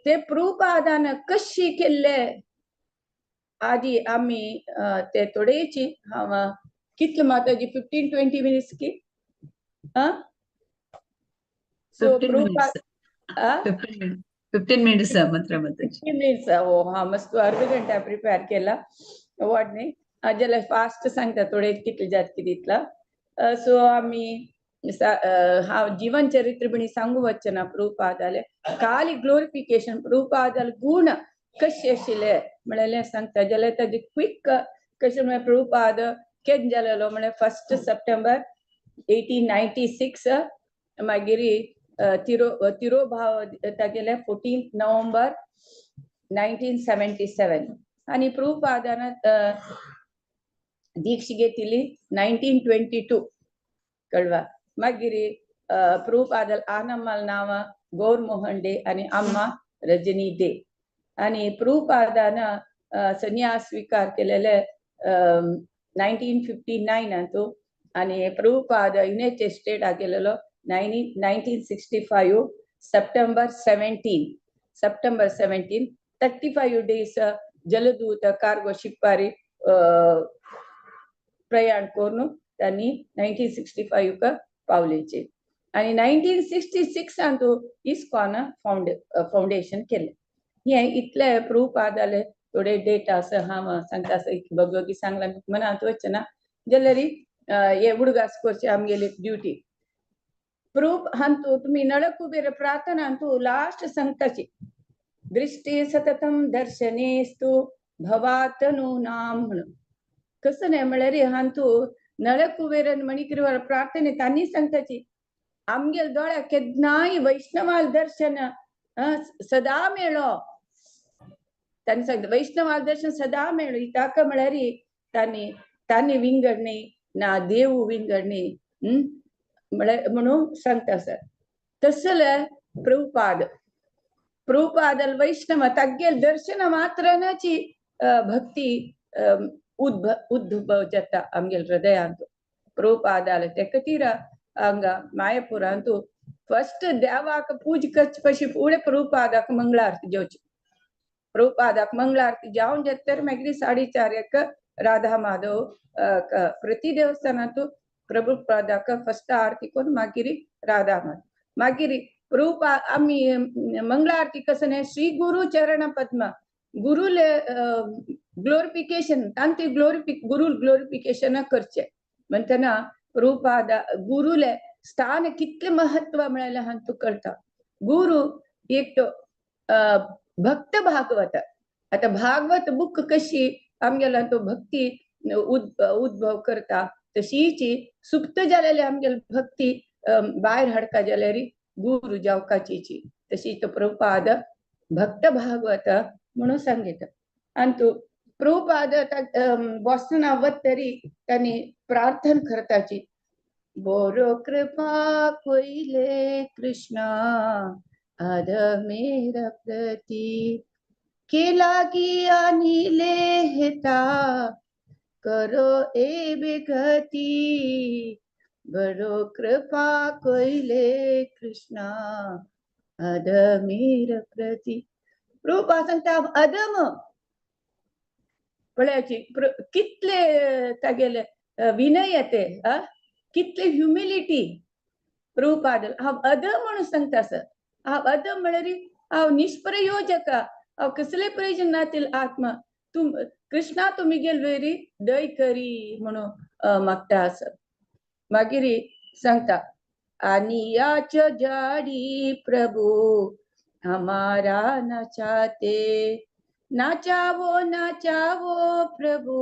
ते प्रभुपादान कशी केल्ले आदी आमी ते थोडेची हांव कितले माताजी 15-20 मिनिट्स की आं सो 15 प्रभुपाद मिनिट्स. 15 मिनिट्स मंत्र माताजी. 15 मिनिट्स. ओ हा, मस्त अर्ध घंटा प्रिपेअर केला what न्ही जाल्यार फास्ट सांगता थोडे कितले जात कितें इतला. सो आमी हांव जीवन चरित्र बी सांगू वचना ना प्रभुपादाले, खाली ग्लोरिफिकेशन प्रभुपादाले गुण कशे आशिल्ले म्हणलें सांगता. जाल्यार ताजे क्विक कशें म्हळ्यार प्रभुपाद केन्ना जालेलो म्हळ्यार 1 सप्टेंबर 1896. मागीर तिरोभाव तागेले 14 नोव्हेंबर 1977. आनी प्रभुपादान दीक्ष घेतिल्ली 1922 कळवा. मागीर प्रभुपाद आनम्माल नांव गौर मोहन डे आनी अम्मा रजनी डे. आनी प्रभुपादान संन्यास स्वीकार केलेले 1959. आनी प्रभुपाद युनायटेड स्टेटाक गेलेलो 1965 सप्टेंबर 17, सप्टेंबर 17 35 डेज जलदूत कार्गो शिप्पारी प्रयाण करून त्यांनी 1965 पावलेचे. आनी 1966 इस्कॉन फावंडेशन केलें. हें इतले प्रभुपादाले थोडे डेट आसा हांव सांगता आसा भगवती सांगला मनांत वचना जाल्यार हे उडगास करचे आमगेली ड्युटी. प्रूफ हांतू तुमी नळकुबेर प्रार्थना हांतू लास्ट सांगताची दृष्टी सततम दर्शनेस्तु भवातनूनाम म्हणून. कसं न्हय म्हळ्यार हांतू नळकुबेरन मणिकिरवार प्रार्थने तांणी सांगताची आमगेल दोळ्याक केन्नाय वैष्णवाल दर्शन सदा मेळो. तांणी सांगता वैष्णवाल दर्शन सदा मेळो. ताका म्हळ्यार तांणी तांणी विंगड न्ही ना देव विंगड न्ही म्हळ्यार म्हणून सांगता सर. तसले प्रभुपाद प्रभुपादल वैष्णव तागेल दर्शन मात्रनाची भक्ती उद्भव जाता आमगेल हृदयांत. प्रभुपादाल ते खातीर हांगा मायापुरांतू फस्ट देवाक पूज करचे पशी फुडें प्रभुपादाक मंगळारती जेवची. प्रभुपादाक मंगळारती जावन जाता तर मागीर 4:30 राधा माधव प्रति देवस्थानांतू प्रभुपादाक फस्ट आरती करून मागीर राधा माधव. मागीर प्रभुपा आमी मंगळारती कसं न्हय श्री गुरु चरण पद्म गुरुले ग्लोरिफिकेशन तांचे गुरु ग्लोरिफिकेशन करचे म्हणटना प्रभुपाद गुरुले स्थान कितले महत्व मेळ्ळें हांतू कळटा. गुरु एक भक्त भागवत. आतां भागवत बुक कशी आमगेलो तो भक्ती उद्भव करता तशीच सुप्त जालेले आमगेले भक्ती भायर हाडका जाल्यार गुरु जावकाचीची तशी तो प्रभुपाद भक्त भागवत म्हणून सांगितलं. आनी तो प्रभुपाद बॉस्टना वत तरी तांणी प्रार्थना करताची बोरो कृपा कोइले कृष्णा अधमेर प्रती केला की अनिले हेता करो ए बेगती बरो कृपा कोइले कृष्णा अधमेर प्रती. प्रभुपाद सांगता अधम पळयाची कितले तागेले विनय ते कितले ह्युमिलिटी. प्रभुपाद हांव अधम म्हणून सांगता सर. हांव अधम म्हळ्यार हांव निष्प्रयोजक, हांव कसले प्रयोजन नातील आत्मा तूं कृष्णा तुमी गेल वेरी दय करी म्हणून मागता आसा. मागीर सांगता आनी याच जाडी प्रभू हमारा नाचाते नाचावो नाचावो प्रभू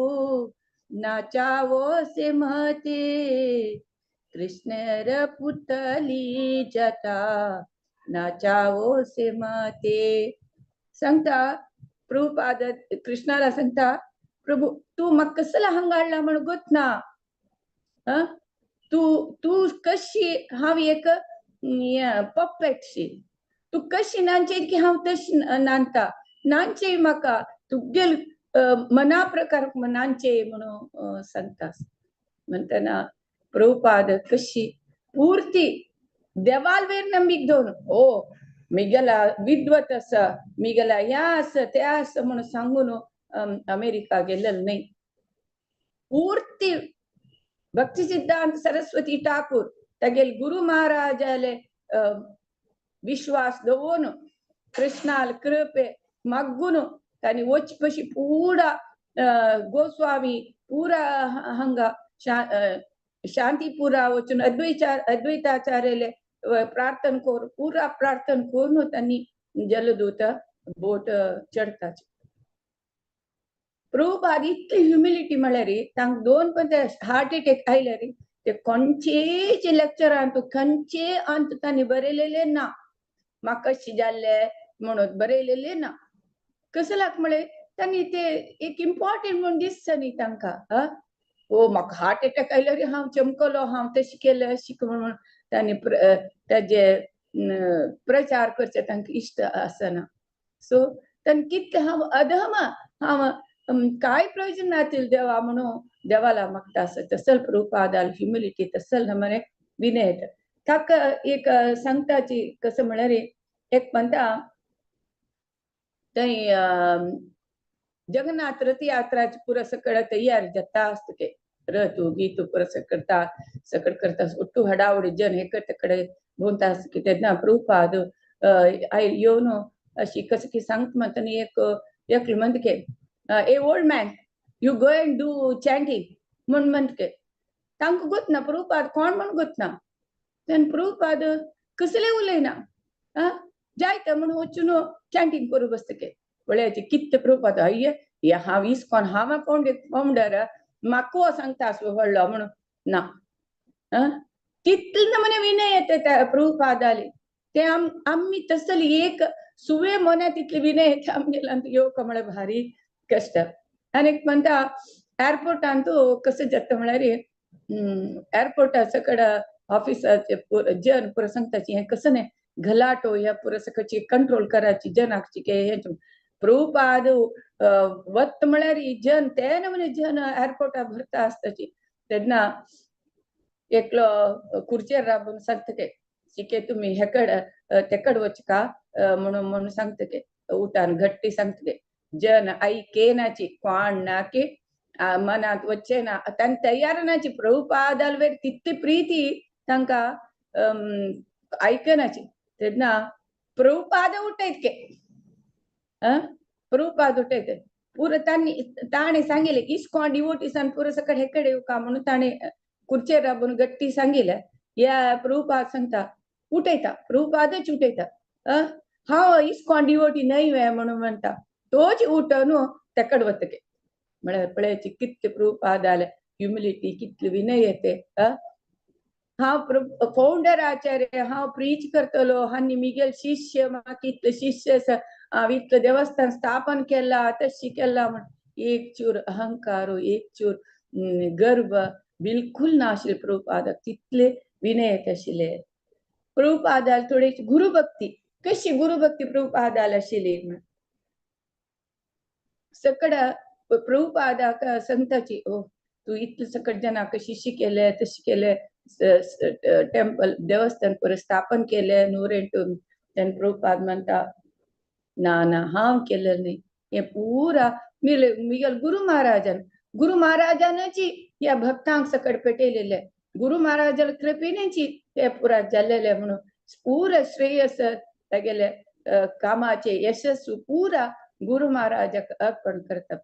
नाचावो से मते कृष्ण पुतली जाता नाचावो से मते. सांगता प्रभुपाद कृष्णाला सांगता प्रभू तू म्हाका कसला हांगा हाडला म्हण गोत ना, तू तू कशी हांव एक पप्पेटशी तू कशी नांचे की हांव तशी नांदता नांचे म्हाका तुगेल मना प्रकार नांचे म्हणून सांगता. म्हणटना प्रभुपाद कशी ಪೂರ್ತಿ देवाल वयर नंबीक दवरून ओ मिगेला विद्वत आसा, मिगेला ह्या आसा त्या आसा म्हणून सांगून अमेरिका गेलेलो न्हय. पूर्ती भक्ती सिद्धांत सरस्वती ठाकूर तागेले गुरु महाराजाले विश्वास दवरून कृष्णाल कृपे मागून तांणी वच पशी पुरा गोस्वामी पुरा हांगा शांतीपुरा वचून अद्वैताचार्याले प्रार्थन कर पुरा प्रार्थन करून तांणी जलदूत बोट चडताचे. प्रभुपाद इतली ह्युमिलिटी म्हळ्यार तांकां दोन पण ते हार्ट अटॅक आयले रे ते खंयचेच लेक्चरांत खंयचे अंत तांणी बरयलेले ना, म्हाका कशें जाल्ले म्हणून बरयलेले ना. कसल्याक म्हळें तांणी ते एक इम्पॉर्टंट म्हूण दिसता न्ही तांकां. ओ म्हाका हार्ट अटॅक आयलो रे हांव चमकलो हांव तशें केलें अशें म्हणून तांणी ताजे प्रचार करचे तांकां इश्ट आसना. सो तांणी कितलें हांव अधम हांव काय प्रयोजन नातील देवा म्हणून देवाला मागता आसा. तसल प्रभुपादाल ह्युमिलिटी तसल मरे विनय. ताका एक सांगताची कसं म्हळ्यार एक म्हणटा थंय जगन्नाथ रथ यात्राची पुरा सगळं तयार जाता आसता ते रथ गीत पुरा करता सगळं करता ఒట్టు हडावडी जन हे तेकडे भोंवता आसता की तेन्ना प्रभुपाद येवन अशी कसं की सांगता म्हणटा एक एकलो म्हणटा की a old man you go and do chanting म्हूण म्हणटा. तांकां गोतना प्रभुपाद कोण म्हूण गोतना. तेन्ना प्रभुपाद कसलें उलयना जायते म्हूण वचून चॅन्टींग करूं बसता के पळयाचे कितें प्रभुपाद अय्ये हे हांव इस्कॉन हांव फावंडर म्हाका सांगता आसलो व्हडलो म्हणून ना. तितले नमुने विनय येता त्या प्रभुपादाले ते आमी तसली एक सुवे मोन्या तितले विनय येता आमगेल्यान येवक म्हळ्यार भारी कष्ट. आनी एक म्हणटा एअरपोर्टांत कसं जाता म्हळ्यार एअरपोर्टा सकड ऑफिसाचे जन पुरा सांगताची हें कसं न्ही गलाटो ह्या पुरा सकाळची कंट्रोल करायची जनाकची के हें प्रभुपाद वत म्हळ्यार जन ते नमुने जन एअरपोर्टार भरता आसताची. तेन्ना एकलो खुर्चेर राबून सांगता के शिके तुमी हेकड तेकड वचका म्हणून म्हणून सांगता के उठान घट्टी सांगता के जन आयकेनाची कोण ना की मनांत वच्चे ना तांणी तयार नाची प्रभुपादाल वयर तितली प्रिती तांकां आयकनाची. तेन्ना प्रभुपाद उठयत के प्रभुपाद उठयत पुरो तांणी ताणें सांगिल्लें इस्कॉन डिवोटीसान पुरो सकट हेकडे येवका म्हणून ताणें खुर्चेर राबून गट्टी सांगिल्लें. ह्या प्रभुपाद सांगता उठयता प्रभुपादच उठयता हांव इस्कॉन डिवोटी न्हय वे म्हणून म्हणटा तोच उठोन तेकड वतके म्हळ्यार पळयाची कितले प्रभुपादाले ह्युमिलिटी कितली विनय येते. हांव फावंडर आचार्य हांव प्रीच करतलो आनी मिगेल शिष्य म्हाका इतले शिष्य आसा हांव इतलें देवस्थान स्थापन केलां तशें केलां म्हण एक चूर अहंकार एक चूर गर्व बिलकुल ना आशिल्लें प्रभुपादाक तितले विनय येत आशिल्ले. प्रभुपादाल थोडेशी गुरुभक्ती कशी गुरुभक्ती प्रभुपादाल आशिल्ली म्हण सकड प्रभुपादाक सांगताची ओ तूं इतले सकट जनाक शिष्य केले तशें केले टेम्पल देवस्थान पुरो स्थापन केलें नुरेंटू. तेन्ना प्रभुपाद म्हणटा ना ना हांव केलें न्ही हें पुरा मिगेल गुरु महाराजान गुरु महाराजानची ह्या भक्तांक सकट पेटयलेले गुरु महाराजाल कृपेनची हे पुरा जाल्लेले म्हणून पुरा श्रेयस तागेले कामाचे यशस्सु पुरा गुरु महाराजाक अर्पण करता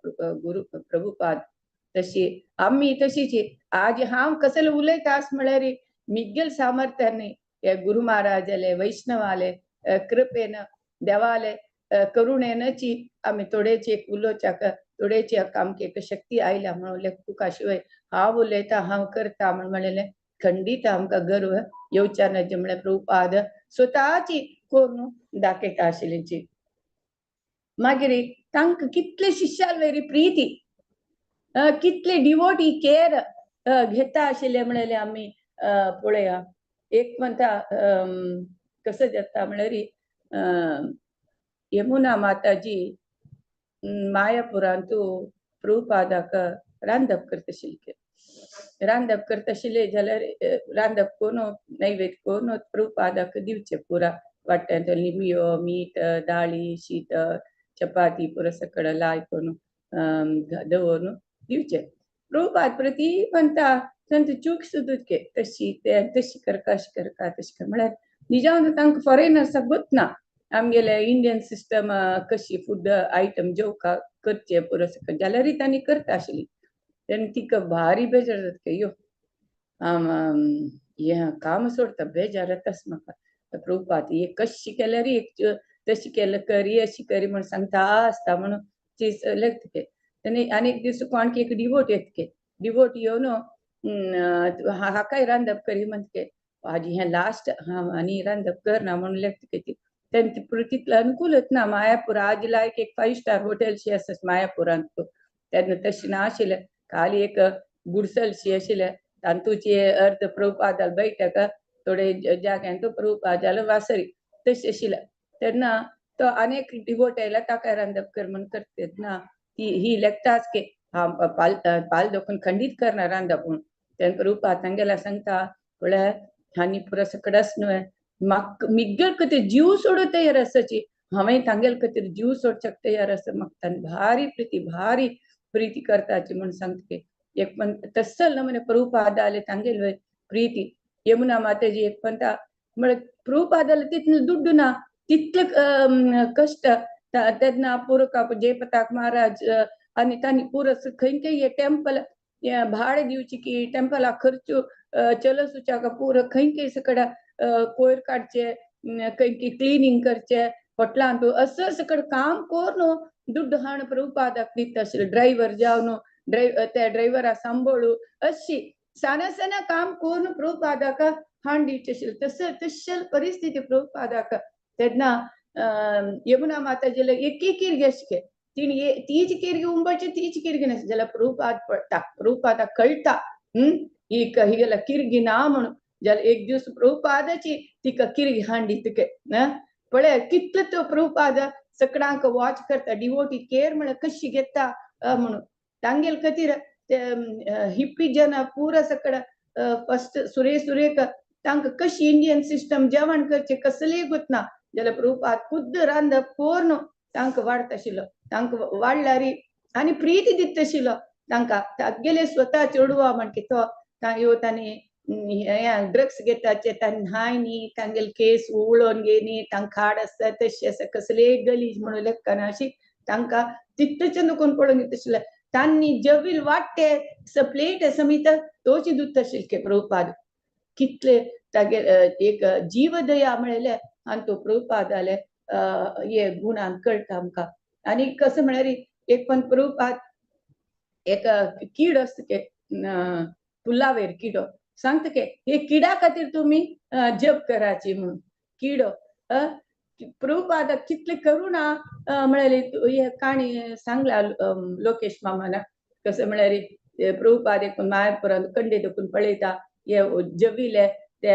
गुरु प्रभुपाद. तशी आमी तशीच आज हांव कसले उलयता आस म्हळ्यार मिगेल सामर्थ्यान ह्या गुरु महाराजाले वैष्णवाले कृपेन देवाले करुणेनची आमी थोडेची एक उलोवच्याक थोडेची आमकां एक शक्ती आयल्या म्हणून लेखुका शिवाय हांव उलयता हांव करता म्हण म्हणलें खंडीत आमकां गर्व येवच्या ना म्हळ्यार प्रभुपाद स्वताची करून दाखयता आशिल्ली. मागीर तांकां कितले शिष्याल वयर प्रिती कितले डिवोटी केअर घेता आशिल्ले म्हणलें आमी पळया. एक म्हणटा कसं जाता म्हळ्यार यमुना माताजी मायापुरांतू प्रभुपादाक रांदप करता आशिल्ली. रांदप करता आशिल्ले जाल्यार रांदप करून नैवेद्य करून प्रभुपादाक दिवचे पुरा वाट्यांत लिंबियो मीठ दाळी शीत चपाती पुरो सगळं लाय करून दवरून दिवचे. प्रभुपाद प्रती म्हणटा तांचे चूक सुद्दां तशी ते तशी करका अशी करका तशी कर म्हळ्यार निजावन तांकां फॉरेनर्साक गोतना आमगेले इंडियन सिस्टम कशी फूड आयटम जेवका करचे पुरो सगळें जाल्यारय तांणी करता आशिल्ली. तेन्ना तिका भारी बेजार जाता यो हें काम सोडता बेजार येताच म्हाका. प्रभुपाद हे कशी केल्यार एक तशी केल्यार करी अशी करी म्हण सांगता आसता म्हणून लेखता. तेन्ना आनी एक दीस कोणकी एक डिवोट येतके डिवोट येवन हाकाय रांदप करी म्हणके आजी हें लास्ट आनी रांदप करना म्हणून लेखता ती. तेन्ना तितलें अनुकूलच ना मायापूर आज लायक एक 5 स्टार हॉटेल शी आसा मायापुरांत तेन्ना तशें ना आशिल्लें खाली एक गुडसलशी आशिल्लें तातूंची अर्द प्रभुपादाल बैठक थोडे जाग्यान तो प्रभुपादाल वासरी तशें आशिल्लें. तेन्ना तो आनी एक डिवोट आयला ताका रांदप कर म्हण करता तेन्ना ती ही लेखताच की हांव पाल पाल दोखून खंडीत करना रांदप म्हूण. तेन्ना प्रभुपाद तांगेल्या सांगता म्हळ्यार आनी पुरो सकडाच न्हय म्हाका मिगेल खातीर जीव सोडूं तयार आसाची हांवें तांगेल खातीर जीव सोडच्याक तयार आसा म्हाका तांणी भारी प्रिती भारी प्रीती करताची म्हूण सांगता. एक पण तसल ना म्हणे प्रभुपादाले तांगेल प्रीती यमुना मातेजी एक म्हणटा म्हळ्यार प्रभुपादाले तितले दुड्डू ना तितले कश्ट तेन्ना पुरो जयपताक महाराज आनी तांणी पुरो खंय खंय टेम्पल भाडें दिवची की टेम्पलाक खर्च चलसूच्याक पुरो खंय खंय सकड कोयर काडचे खंय खंय क्लिनींग करचे होटलांत असं सकड काम करून दुड्ड हाण प्रभुपादाक दिता आशिल्ले ड्रायव्हर जावन त्या ड्रायव्हरा सांबाळू अशी साना साना काम करून प्रभुपादाक हाण दिवचे आशिल्ले. तसं तशें परिस्थिती प्रभुपादाक. तेन्ना यमुना माताजीला एक किरगी आशिल्ले तिणे तीच किरगी उंबळची तीच किरगी नासली जाल्यार प्रभुपाद पडटा प्रभुपादाक कळटा ही हिगेला किरगी ना म्हणून जाल्यार एक दीस प्रभुपादाची तिका किरगी हाण दितके पळय कितले तो प्रभुपाद सकडांक वॉच करता डिवोटी केर म्हळ्यार कशी घेता म्हणून तांगेल खातीर ते हिप्पी जन पुरा सकड फस्ट सुरे सुरेक तांकां कशी इंडियन सिस्टम जेवण करचें कसलेय गोतना जाल्यार प्रभुपाद खुद्द रांदप करून तांकां वाडटा आशिल्लो तांकां वाडल्यार आनी प्रिती दिता आशिल्लो तांकां तागेले स्वता चेडवा म्हणके तो ह्यो तांणी ड्रग्स घेताचे तांणी न्हाय न्ही तांगेले केस उळोवन घेयनी तांकां खाड आसता तशें आसा कसलेय गलीज म्हणून लेखना अशी तांकां तितलेचें नको पळोवन घेता आशिल्लें. तांणी जवील वाडटे प्लेट समित तोच दुत्ता आशिल्ले प्रभुपाद कितले तागे एक जीवदया म्हळेले आनी तो प्रभुपादाले हे गुणान कळटा आमकां. आनी कसं म्हळ्यार एक पण प्रभुपाद एक कीड आसता के पुलावेर किडो सांगता के हे किडा खातीर तुमी जप कराची म्हणून किडो प्रभुपादाक कितले करुणा म्हळ्यार हे काणी सांगला लोकेश मामाना कसं म्हळ्यार प्रभुपाद एक मायापुरान कंडे दखून पळयता हे जविले ते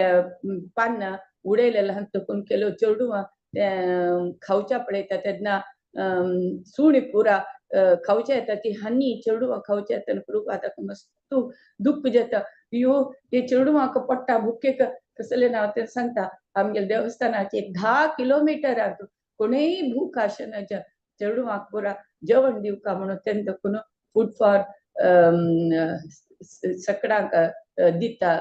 पान्न उडयलेले तकून केलो चेडवां ते खावच्या पळयता तेन्ना सुणी पुरा खावच्या येता ती हानी चेडवां खावच्या येता प्रभुपादाक मस्त दुख्ख जाता यो हे चेडवांक पडटा भुकेक कसले नांव ते सांगता आमगेले देवस्थानाचे एक 10 किलोमिटर कोणूय भूक आसना चेडवांक पुरा जेवण दिवका म्हणून तेन्ना देखून फूड फॉर सकडांक दिता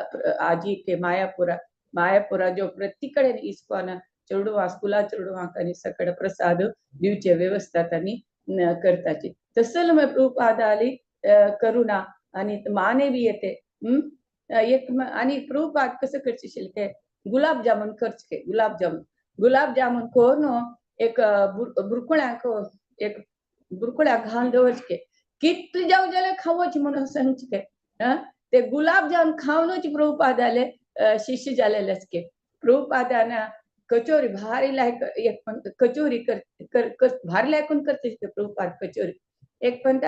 आजी के मायापुरा मायापुरा जो प्रत्येक कडेन इस्कॉन चेडवां स्कुला चेडवांक आनी सकड प्रसाद दिवचे वेवस्था तांणी करताची. तसल मागीर प्रभुपादाली करुणा आनी मानवीयते एक आनी प्रभुपाद कसं करचे आशिल्ले ते गुलाबजामुन करचे गुलाबजामुन गुलाबजामुन करून एक बुरकुळ्याक एक बुरकुळ्याक घालून दवरचे कितले जावं जाल्यार खावचे म्हणून सांगचे ते गुलाबजामुन खावनूच प्रभुपादाले शिष्य जालेले आसके. प्रभुपादान कचोरी भारी लायक एक पण कचोरी कर कर भारी लायकून करते प्रभुपाद कचोरी एक पण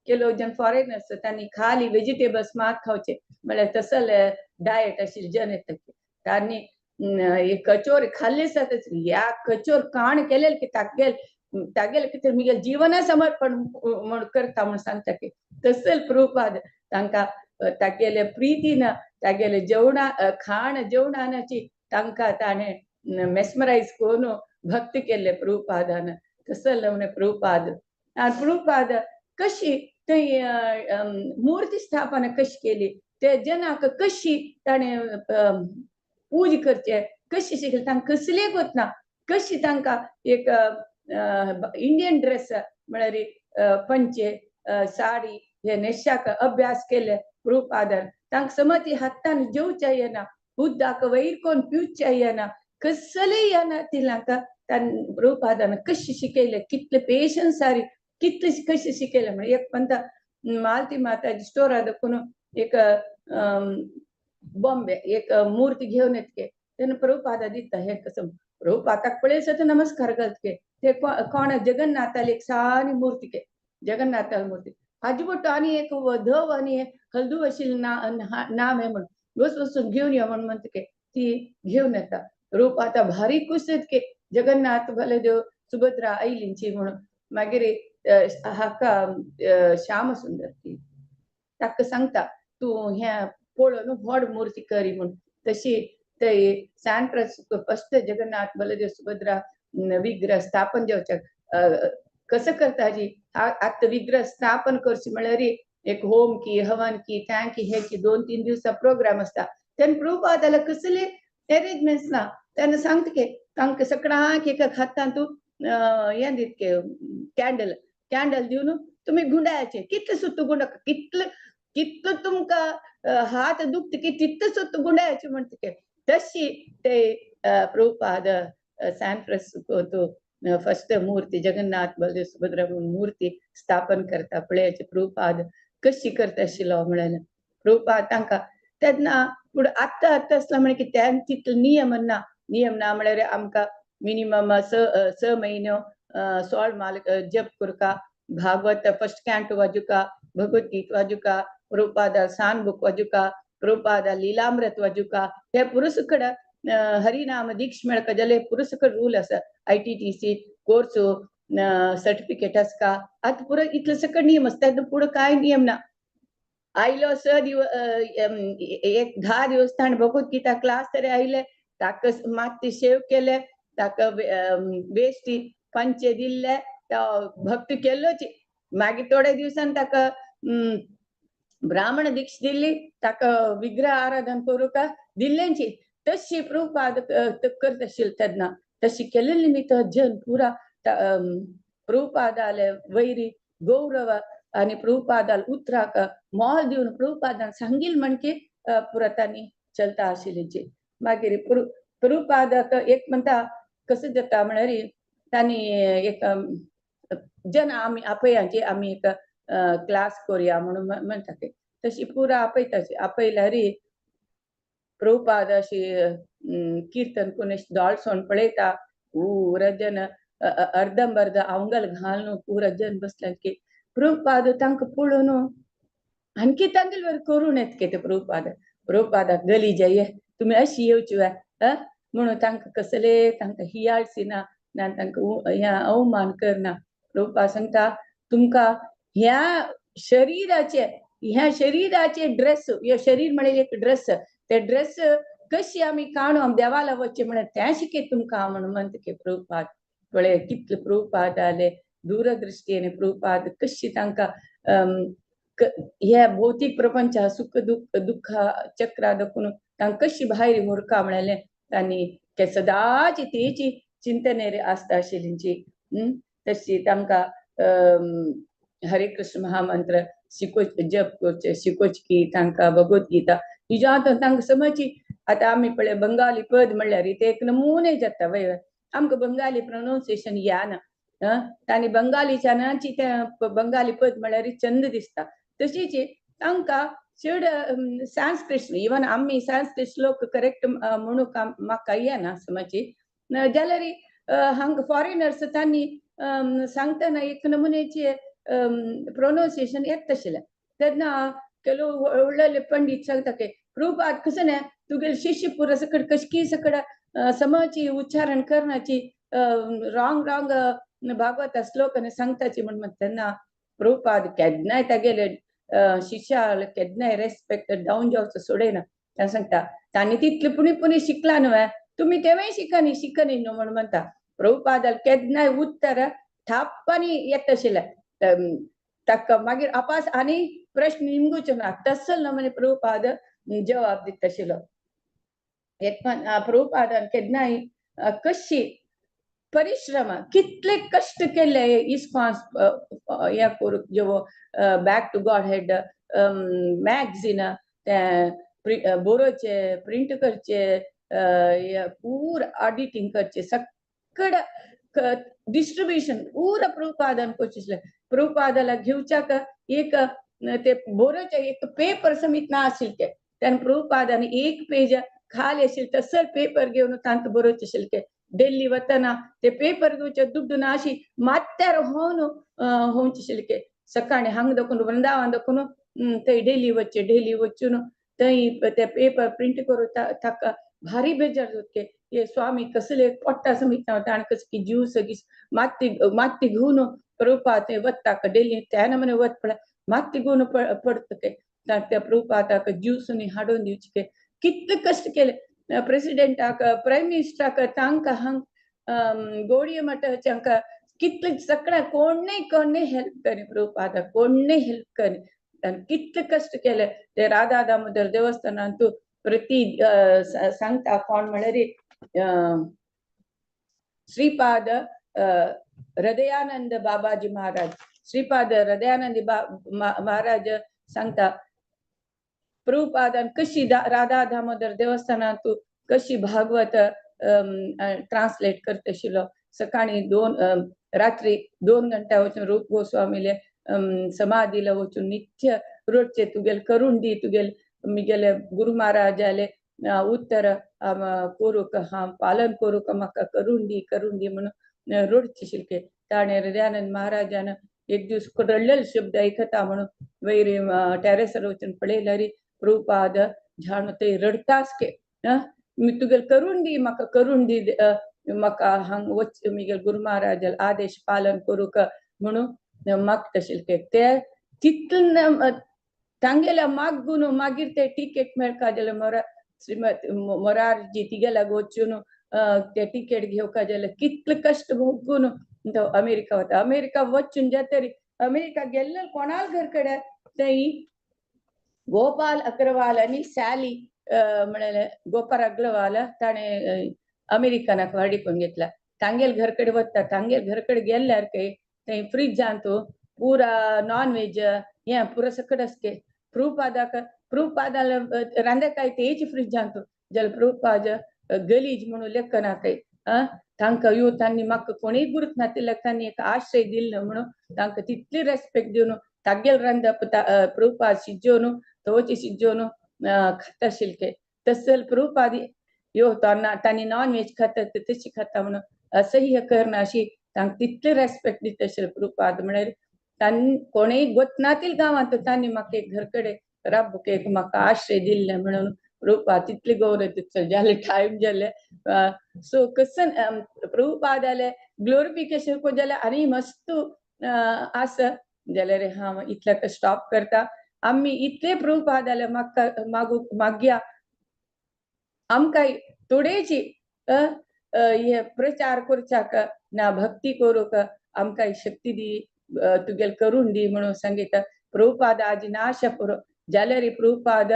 केलो जन फॉरेनर्स तांणी खाली वेजिटेबल्स मात खावचे म्हळ्यार तसले डायट आशिल्ले जन येता तांणी कचोरी खाल्ली जाता ह्या कचोर काण केलेले की तागेल तागेले कितें मुगेल जीवन समर्पण म्हण करता म्हण सांगता की तसल प्रभुपाद तांकां तागेले प्रितीन तागेले जेवणा खाण जेवणाची तांकां ताणें मेस्मरायज करून भक्ती केल्ले प्रभुपादान. तसो लवणे प्रभुपाद आनी प्रभुपाद कशी थंय मूर्ती स्थापना कशी केली, ते जनाक कशी ताणें पूज करचे कशी शिकले, तांकां कसलें गोतना कशी तांकां एक इंडियन ड्रेस म्हळ्यार पंचे साडी हे न्हेशाक अभ्यास केले प्रभुपादान. तांकां समज हातान जेवच्या येना, उदक वयर कोण पिवच्या येना, कसलें येना तिलांका प्रभुपादान कशी शिकयले, कितले पेशन्स सारी कितले कशी शिकयले. म्हळ्यार एक पंता मालती माताजी स्टोरा दाखोवन एक बॉम्बे एक मूर्ती घेवन येतके तेन्ना प्रभुपादा दिता हे कसं प्रभुपादाक पळयसर नमस्कार घालतके ते कोण जगन्नाथाली एक सानी मूर्ती के जगन्नाथाली मूर्ती हाजी बोट आनी एक धव आनी हळदू आशिल्लें नाम हे म्हण बस वचून घेवन यो म्हण म्हणटके ती घेवन येता. प्रभुपादा भारी खुश जातके जगन्नाथ बलदेव सुभद्रा आयलींची म्हणून. मागीर हाका श्याम सुंदर ती ताका सांगता तूं हें पळोवन व्हड मूर्ती करी म्हूण. तशी ते San Francisco first Jagannath Baldev Subhadra विग्रह स्थापन जावच्याक कसं करता जी आतां विग्रह स्थापन करची म्हळ्यार एक होम की हवन की टँक की हे की 2-3 दिवसा प्रोग्राम आसता. तेन्ना प्रभुपादाला कसले अरेंजमेंट्स ना. तेन्ना सांगता की तांकां सगळ्यांक एका हातान तूं हें दितके कॅन्डल कॅन्डल दिवन तुमी गुंडायचे कितले सुत्तू गुंडा कितले कितलो तुमकां हात दुखता की तितले सुत्तू गुंडायचे म्हणटके. तशी ते प्रभुपाद सॅन फ्रान्सिस्को तो फस्ट मूर्ती जगन्नाथ बलदेव सुभद्रा मूर्ती स्थापन करता. पळयाचे प्रभुपाद कशी करता आशिल्लो म्हळ्यार प्रभुपाद तांकां तेन्ना पूण आत्तां आत्तां आसला म्हळ्यार की तें तितलो नियम ना. नियम ना म्हळ्यार आमकां मिनिमम 6 म्हयन्यो 16 माल जप करका, भागवत फस्ट कॅन्टो वाजुका, भगवद्गीत वाजुका, प्रभुपादा सान बुक वाजुका, प्रभुपादा लीलामृत वाजुका, हे पुरुषकड हरिनाम दीक्ष मेळका जाल्यार पुरुषकड रूल आसा. ITTC course certificate आसका आतां पुरो इतले सकट नियम आसता. तेन्ना फुडें कांय नियम ना. आयलो 6 दिवस एक 10 दिवस ताणें भगवद्गीता क्लास तरी आयले ताका मात्ती शेव केले ताका वेश्टी पंचे दिल्ले तो भक्त केल्लोच. मागीर थोड्या दिवसान ताका ब्राह्मण दीक्ष दिल्ली, ताका विग्रह आराधन करूंक दिल्लेंची. तशी प्रभुपाद करता आशिल्ले तेन्ना. तशी केल्ले निमित्त जन पुरा प्रभुपादाले वैरी गौरव आनी प्रभुपादाल उतराक मोल दिवन प्रभुपादान सांगील म्हणके पुरा तांणी चलता आशिल्ली. मागीर प्रभुपादाक एक म्हणटा कसं जाता म्हळ्यार तांणी एक जन आमी आपयाचे आमी एक क्लास करूया म्हणून म्हणटा ते तशी पुरा आपयता. आपयल्यार प्रभुपाद अशी कीर्तन करून अशी दोळसोन पळयता पुरा जन अर्दंबर्द आंगल घालून पुरा जन बसल्या की प्रभुपाद तांकां पळोवन आणखी तांगेले वर करून येत की ते प्रभुपाद प्रभुपादाक गली जाय तुमी अशी येवची म्हणून तांकां कसले तांकां हियाळसी ना ना तांकां ह्या अवमान करना. प्रभुपाद सांगता तुमकां ह्या शरीराचे ड्रेस, ह्या शरीर म्हळ्यार एक ड्रेस, ते ड्रेस कशी आमी काणू आमी देवाला वचचे म्हणून तें शिकयत तुमकां म्हणून म्हणटा की प्रभुपाद. पळय कितले प्रभुपाद आले दूरदृष्टीने प्रभुपाद कशी तांकां ह्या भौतीक प्रपंच सुख दुःख दुःख चक्रा दाखोवन तांकां कशी भायर व्हरका म्हळ्यार तांणी ते सदांच तेची चिंतनेर आसता आशिल्ली. तशी तांकां हरे कृष्ण महामंत्र शिकोच जप करचे शिकोच की तांकां भगवद्गीता हिज्या तांकां समजची. आतां आमी पळय बंगाली पद म्हणल्यार ते एक नमुने जाता वय आमकां बंगाली प्रोनाउन्सिएशन येना तांणी बंगाली चॅनलाची ते बंगाली पद म्हणल्यार चंद दिसता. तशीच तांकां चड संस्कृत इवन आमी संस्कृत श्लोक करेक्ट म्हणूंक म्हाका येना समजी जाल्यार हांगा फॉरेनर्स तांणी सांगतना एक नमुनेचे प्रोनाउन्सिएशन येता आशिल्लें. तेन्ना ಕೆಲವು ಒಳ್ಳೊಳ್ಳೆ पंडित सांगता की प्रभुपाद कसं ना तुगेले शिष्य पुरा सकट कशकी सकट समाची उच्चारण करण्याची रॉंग रॉंग भागवत श्लोक सांगताची म्हण तेन्ना प्रभुपाद केन्नाय तागेले शिष्या केन्नाय रेस्पेक्ट डावन जावचो सोडयना. तांकां सांगता तांणी तितले पुणी पुणी शिकला न्हय, तुमी तेवूय शिकनी शिकनी न्हू म्हण म्हणटा. प्रभुपादाल केन्नाय उत्तर थाप्पांनी येता आशिल्लें. ताका मागीर आपास आनी प्रश्न निमगुचो ना तसल ना म्हणे प्रभुपाद जवाब दिता आशिल्लो. प्रभुपादान केन्नाय कशी परिश्रम कितले कष्ट केले इस्कॉन हे करूंक, जेवो back to God head magazine तें बरोवचे, प्रिंट करचे, पूर ऑडिटींग करचे, सगळं डिस्ट्रिब्युशन पूरा प्रभुपादान करचें आसलें. प्रभुपादाला घेवच्याक एक ते बरोवचे एक पेपर समेत ना आशिल्लें ते, तेन्ना प्रभुपादान एक पेज खाली आशिल्लें तसो पेपर घेवन तांकां बरोवचें आशिल्लें ते. डेल्ली वतना ते पेपर घेवचे दुड्डू ना अशी मात्यार होवन होवचें आशिल्लें ते. सकाळीं हांगा दाखोवन वृंदावन दाखोवन थंय डेली वचचे, डेली वचून थंय ते पेपर प्रिंट करून ताका भारी बेजार जाता हे स्वामी कसले पोट्टा समेत ताणें कसं की जीव सगळी माती माती घेवन प्रभुपाद थंय वता डेली त्या म्हणे वत पळय माती घेवन पडटा ते त्या प्रभुपादाक ज्यूस हाडून दिवचे. कितले कश्ट केले प्रेसिडेंटाक, प्रायम मिनिस्टराक, तांकां हांग गोडिये मठांक कितले सगळ्या कोणय कोणय हेल्प करी प्रभुपादाक, कोणय हेल्प करी. ताणें कितले कश्ट केले ते राधा दामोदर देवस्थानांत प्रति सांगता कोण म्हळ्यार श्रीपाद हृदयानंद बाबाजी महाराज, श्रीपाद हृदयानंद महाराज सांगता प्रभुपादान कशी राधा दामोदर देवस्थानांत कशी भागवत ट्रान्सलेट करता आशिल्लो. सकाळी 2 रात्री 2 घंटा वचून रूप गोस्वामीले समाधीला वचून नित्य रोजचे तुगेल करून दी, तुगेल मिगेले गुरु महाराजाले उत्तर करूंक हांव पालन करूंक म्हाका करून दी करून दी म्हणून रोडचे शिल्के. ताणें हृदयानंद महाराजान एक दीस रडलेले शब्द आयकता म्हणून वयर टॅरेसार वचून पळयल्यार प्रभुपाद झाणू ते रडटाच के तुगेल करून दी म्हाका करून दी म्हाका हांग वच मिगेल गुरु महाराजाल आदेश पालन करूंक म्हणून मागता शिल्के. ते तितले तांगेल्या मागून मागीर ते टिकेट मेळका जाल्यार मोरा श्रीमती मोरारजी तिगेल्या वचून ते टिकेट घेवका जाल्यार कितले कश्ट भोगून अमेरिका वता. अमेरिका वचून जातरी अमेरिका गेल्ले कोणाल घर कडेन थंय गोपाल अग्रवाल आनी सॅली म्हळ्यार गोपाल अग्रवाल ताणें अमेरिकनाक वाडी करून घेतला. तांगेल घर कडेन वता, तांगेल घर कडेन गेल्यार काय थंय फ्रिजांत पुरा नॉन व्हेज हें पुरा सकट आसके. प्रभुपादाक प्रभुपादाला रांदकाय तेच फ्रिजांत जाल्यार प्रभुपाद गलीज म्हणून लेखना काय तांकां यो तांणी म्हाका कोणीय गुरूत नातिल्ल्या तांणी एक आश्रय दिल्लो म्हणून तांकां तितली रेस्पेक्ट दिवन तागेल रांदप प्रभुपाद शिजोवन तोच शिजोवन खाता आशिल्ले. तसल प्रभुपाद यो तांणी नॉन व्हेज खाता तशी खाता म्हणून असह्य करना अशी तांकां तितली रेस्पेक्ट दिता आशिल्ले प्रभुपाद. म्हळ्यार तांणी कोणूय गोतनातील गांवांत तांणी म्हाका एक घर कडेन राबूक एक म्हाका आश्रय दिल्ले म्हणून प्रभुपाद तितले गौरव दितले. जाले टायम जाले सो कसन प्रभुपादाले ग्लोरिफिकेशन को जाल्यार आनी मस्त आसा जाल्यार हांव इतल्याक स्टॉप करता. आमी इतले प्रभुपादाले म्हाका मागू मागया आमकां थोडेची हे प्रचार करच्याक ना भक्ती करूंक आमकां शक्ती दी तुगेल करून दी म्हणून सांगिता. प्रभुपाद आज नाश पुरो जाल्यार प्रभुपाद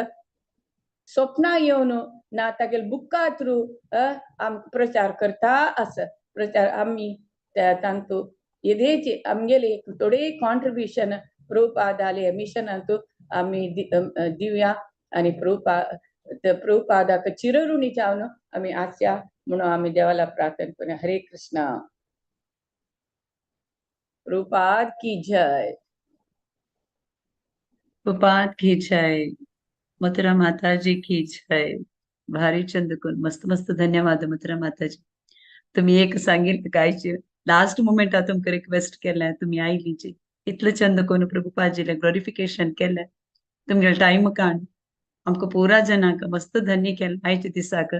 स्वप्ना येवन ना तागेल बुका थ्रू आम प्रचार करता आसा. प्रचार आमी तांतू येदेची आमगेले एक थोडे कॉन्ट्रिब्युशन प्रभुपादाले मिशनांतू आमी दिवया आनी प्रभुपादाक चिरऋणी जावन आमी आसया म्हणून आमी देवाला प्रार्थना करूया. हरे कृष्णा. प्रभुपाद की जय. प्रभुपाद की जय. मथुरा माताजी की जय. भारी चंदकुल मस्त मस्त धन्यवाद मथुरा माताजी. तुम्ही एक सांगितलं कायचे लास्ट मोमेंटात तुमकां रिक्वेस्ट केलें तुम्ही आयलीची इतले चंद कोण प्रभुपादजीले ग्लोरिफिकेशन केलें तुमगेले टायम काण आमकां पुरा जनांक मस्त धन्य केलें आयच्या दिसाक.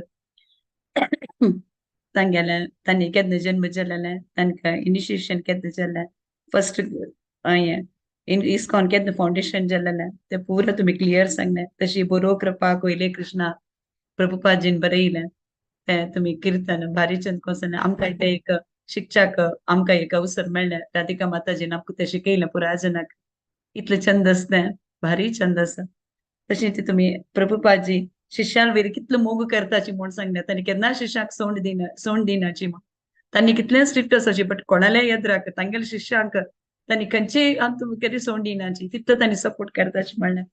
तांगेलें तांणी केन्ना जन्म जालेलें तांकां इनिशिएशन केन्ना जालें फर्स्ट हें इन इस्कॉन केन्ना फावंडेशन जालेलें तें पुरा तुमी क्लियर सांगलें. तशी बरो कृपा कोयले कृष्णा प्रभुपादजीन बरयलें तें तुमी किर्तन भारी चंद कोसन आमकां तें एक शिक्षक आमकां एक अवसर मेळ्ळें. राधिका माताजीन आमकां तें शिकयलें पुराय जनाक. इतलें छंद आसा तें, भारी छंद आसा. तशें ती तुमी प्रभुपादजी शिष्यान वयर कितलो मोग करताची म्हूण सांगलें. तांणी केन्ना शिष्याक सोंड दिना, सोंड दिनाची म्हूण. तांणी कितलें स्ट्रिक्ट आसाची बट कोणालें याद राख तांगेले शिष्यांक तांणी खंयचेय तुमी केन्ना सोंड दिनाची, तितलो तांणी सपोर्ट करताची म्हणलें.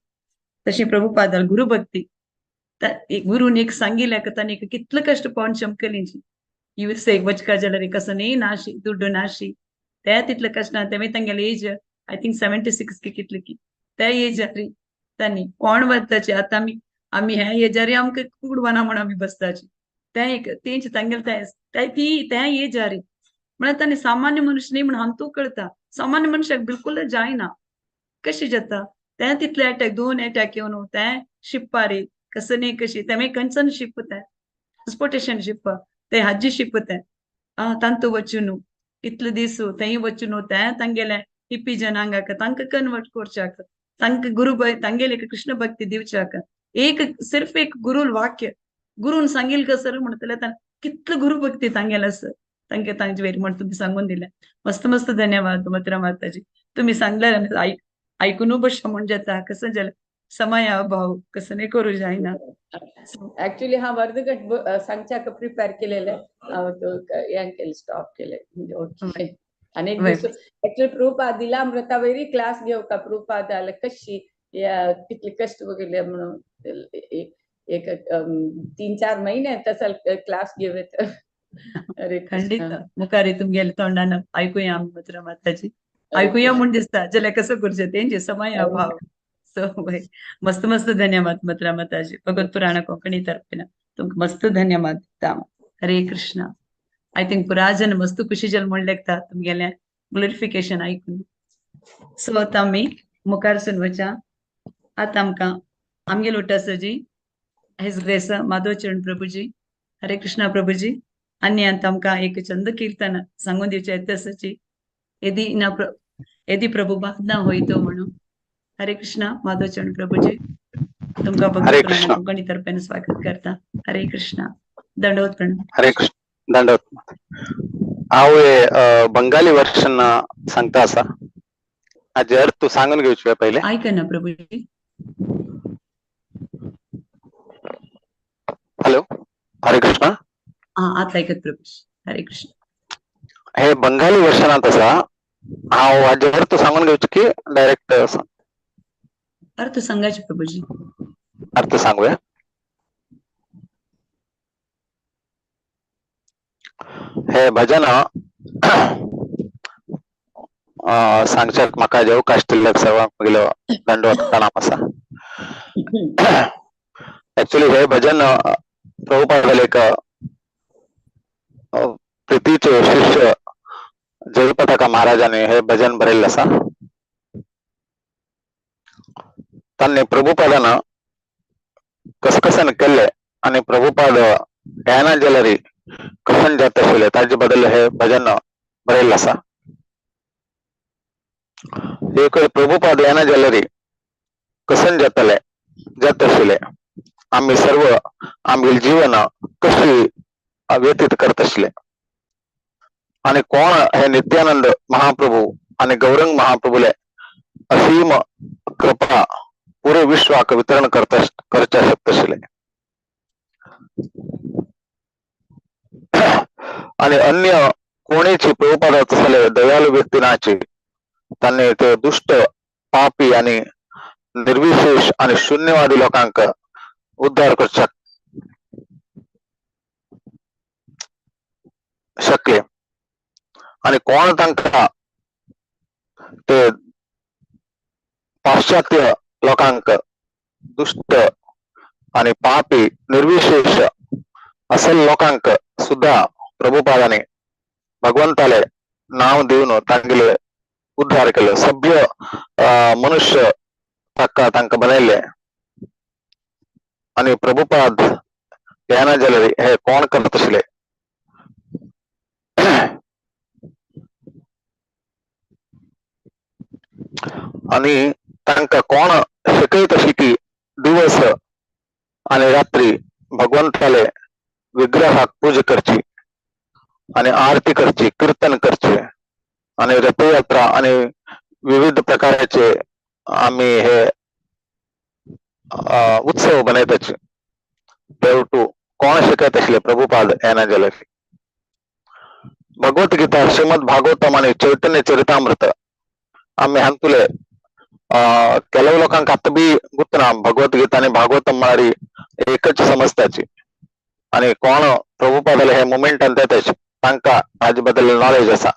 तशें प्रभुपादाल गुरुभक्ती गुरून एक सांगिल्लें तांणी कितलो कश्ट पावन चमकलीची युएसए वचका जाल्यार कसो न्ही नाशी दुड्डू नाशी ते तितले कश्ट तेमी तांगेले एज I think 76 की कितले की ते एजारी तांणी कोण वताचे. आतां आमी आमी ह्या एजारी आमकां कुडवाना म्हूण आमी बसताची तें एक तेंच तांगेले ती त्या एजारी म्हळ्यार तांणी सामान्य मनुष्य न्ही म्हूण आमकां कळटा. सामान्य मनशाक बिलकुल जायना कशें जाता तें तितले एटॅक 2 एटॅक येवन तें शिप्पारी कसं न्ही कशी तें कंचन शिप तें ट्रान्सपोर्टेशन शिप ते हाजी शिप तें तांतू वचून इतले दीस थंय वचून तें तांगेले हिप्पी जनांगाक तांकां कन्वर्ट करच्याक तांकां गुरु तांगेले कृष्ण भक्ती दिवच्याक एक सिर्फ एक गुरुल वाक्य गुरून सांगील कसर म्हणटले कितलं गुरु भक्ती तांगेले आसा तांगे तांचे वयर म्हण तुमी सांगून दिलें. मस्त मस्त धन्यवाद मथुरा माताजी. तुमी सांगले आयकून बसता म्हूण जाता कसं जालें समय अभाव कसं नाही करू जायना. ऍक्च्युली हा अर्धघट सांगच्याक प्रिपेअर केलेले हें स्टॉप केले. ओके आणि एक दिवस ऍक्च्युली प्रभुपाद दिला अमृतावरी क्लास घेवका प्रभुपाद आले कशी कितले कष्ट वगैरे म्हणून एक 3-4 महिने तसल क्लास घेवत. अरे खंडित मुखारी तुमगेले तोंडान ऐकूया आमी मथुरा माताजी ऐकूया म्हूण दिसता जाल्यार कसं करचें तेंचे समय अभाव. सो मस्त मस्त धन्यवाद मथुरा माताजी. भगवत पुराण कोंकणी तर्फेन तुमकां मस्त धन्यवाद दिता. हरे कृष्णा. I think पुराजन मस्त खुशी जाल म्हूण लेखता तुमगेलें ग्लोरिफिकेशन आयकून. सो आतां आमी मुखार सून वचा. आतां आमकां आमगेलो उठासजी his grace Madhavacharan Prabhuji. Hare Krishna Prabhuji. आनी आतां आमकां एक चंद कीर्तन सांगून दिवचें येतसची यदि ना यदि प्रभु ना होय तो म्हणून. हरे कृष्णा माधवचरण प्रभुजी तुमकां भगवत पुराण कोंकणी तर्फेन स्वागत करता. हरे कृष्णा. दंडवत प्रणाम. हरे कृष्ण. दंडवत. हांव बंगाली वर्शन सांगता आसा हाजे अर्थ तूं सांगून घेवचो पयलें. आयक ना प्रभुजी. हॅलो हरे कृष्णा. आतां आयकत प्रभुजी. हरे कृष्ण. हे बंगाली वर्शनांत आसा हांव हाजे अर्थ सांगून घेवचो की डायरेक्ट अर्थ सांगायचे प्रभुजी. अर्थ सांगूया. हे भजन सांगच्याक म्हाका जे अवकाश दिल्ल्याक सर्वांक म्हगेलो दंडवत प्रणाम आसा. ऍक्च्युली हे भजन प्रभुपादाले एक प्रितीचे शिष्य जयपताका महाराजांनी हे भजन बरयल्लें आसा. तांणी प्रभुपादान कसकसन केल्ले आनी प्रभुपाद ध्याना जाल्यार कसन जाता आशिल्ले ताजे बद्दल हे भजन बरयल्लें आसा. एक प्रभुपाद ध्याना जाल्यार कसन जातले जाता आशिल्ले आमी सर्व आमगेले जीवन कशी व्यतीत करता आशिल्ले आनी कोण हे नित्यानंद महाप्रभू आनी गौरंग महाप्रभूले असीम कृपा पुरे विश्वाक वितरण करता करच्या शकता आशिल्ले आनी अन्य कोणेची प्रभुपादा तसले दयालु व्यक्ती नाची तांणी ते दुश्ट पापी आनी निर्विशेष आनी शून्यवादी लोकांक उद्धार करच्याक शकले आनी कोण तांकां ते पाश्चात्य लोकांक दुश्ट आनी पापी निर्विशेष असल लोकांक सुद्धा प्रभुपादाने भगवंताले नाव दिवन तांगेले उद्धार केले. सभ्य मनुष्य ताका तांकां बनयले आनी प्रभुपाद ध्याना जाल्यार हे कोण करत आशिल्ले आनी तांकां कोण शिकयत अशी की दिवस आनी रात्री भगवंताले विग्रहाक पूजा करची आनी आरती करची, कीर्तन करचे आनी रथयात्रा आनी विविध प्रकाराचे आमी हे उत्सव मनयताचे. देवटू कोण शिकयत आशिल्ले प्रभुपाद येना जाल्यार भगवत गीता, श्रीमद भागवतम आनी चैतन्य चरितामृत आमी हांतुले ಕೆಲವು लोकांक आतां बी गुतना भगवत गीता आनी भागवतम म्हळ्यार एकच समजताची आनी कोण प्रभुपादाले हे मुमेंटान तेच तांकां हाजे बद्दल नॉलेज आसा.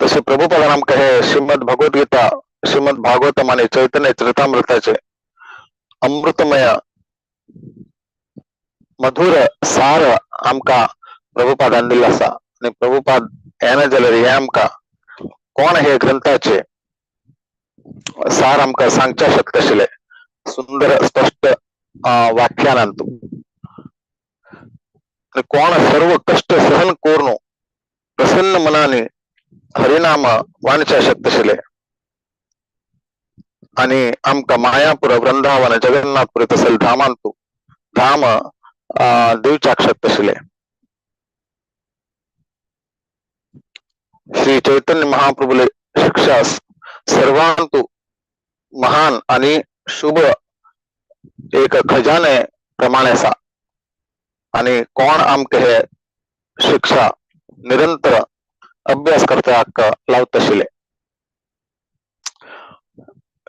तशें प्रभुपादान आमकां हे श्रीमद भगवत गीता, श्रीमद भागवतम आनी चैतन्य चरितामृताचे अमृतमय मधुर सार आमकां प्रभुपादान दिल्लो आसा. आनी प्रभुपाद येना जाल्यार हे आमकां कोण हे ग्रंथाचे सार आमकां सांगच्या शकता आशिल्ले सुंदर स्पश्ट वाक्यानांतू. कोण सर्व कष्ट सहन करून प्रसन्न मनाने हरिनाम वाणच्या शकता आशिल्ले आनी आमकां मायापुर, वृंदावन, जगन्नाथपुरी तसले धामांतू धाम दिवच्याक शकता आशिल्ले. श्री चैतन्य महाप्रभुले शिक्षा सर्वांतू महान आणि शुभ एक खजाने प्रमाणे आसा आनी कोण आमकां हे शिक्षा निरंतर अभ्यास करपाक लावता आशिल्ले.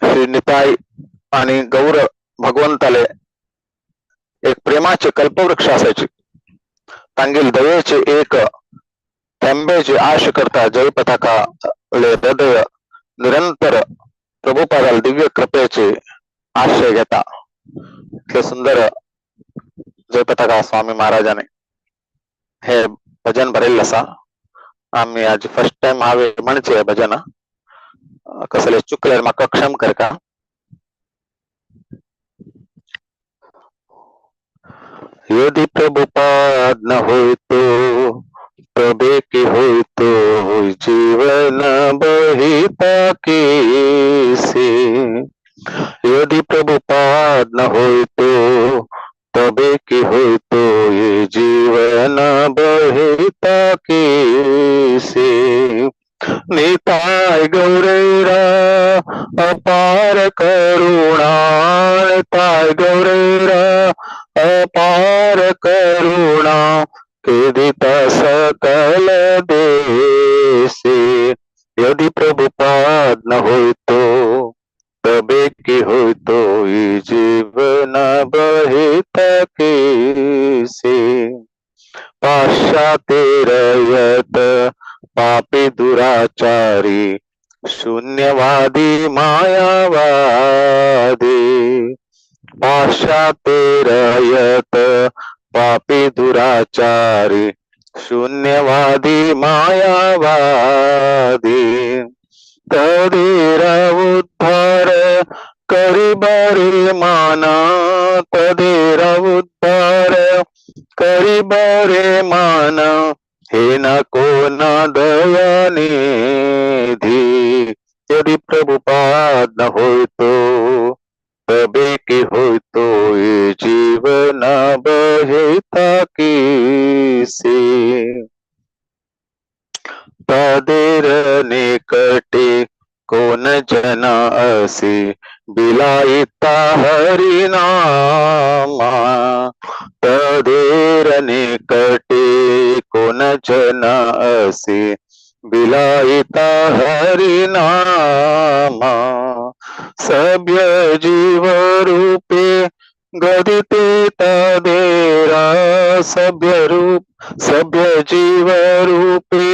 श्री निताय आनी गौर भगवंताले एक प्रेमाचे कल्पवृक्ष असायचे. तांगेल दयेचे एक थेंबेची आश करता जय पताकाले हृदय निरंतर प्रभुपादाल दिव्य कृपेचे आश्रय घेता. इतले सुंदर जयपताका स्वामी महाराजाने हे भजन बरयल्लें आसा. आमी आज फर्स्ट टायम हांवें म्हणचें हें भजन. कसले चुकल्यार म्हाका क्षम करका. यदि प्रभुपाद न होतो तबे की होतो जीवन बहिता के से. यदि प्रभुपाद न होतो तबे की होतो ये जीवन बहिता के से. निताय गौरेरा अपार करुणा, निताय गौरेरा अपार करुणा केदिता सकल देशे. यदि प्रभुपाद न होतो तबे की होतो ये जीवन बहिता के से. पाश्चात्यरयत पापी दुराचारी शून्यवादी मायावादी. पाश्चात्यरयत पापी दुराचारी शून्यवादी मायावादी. तदेर उद्धार करिबरे माना, तदेर उद्धार करिबरे माना. हे न को न दयानिधि. यदि प्रभुपाद न होतो तबे की होतो ये जीवन बहिता की से. तादेर निकटे कोण जना असे बिलाईता हरिनामा. तदेर निकटे कोण जना असे बिलाईता हरिनामा. सभ्य जीव रूपे गदिते तदेरा. सभ्य रूप सभ्य जीव रूपे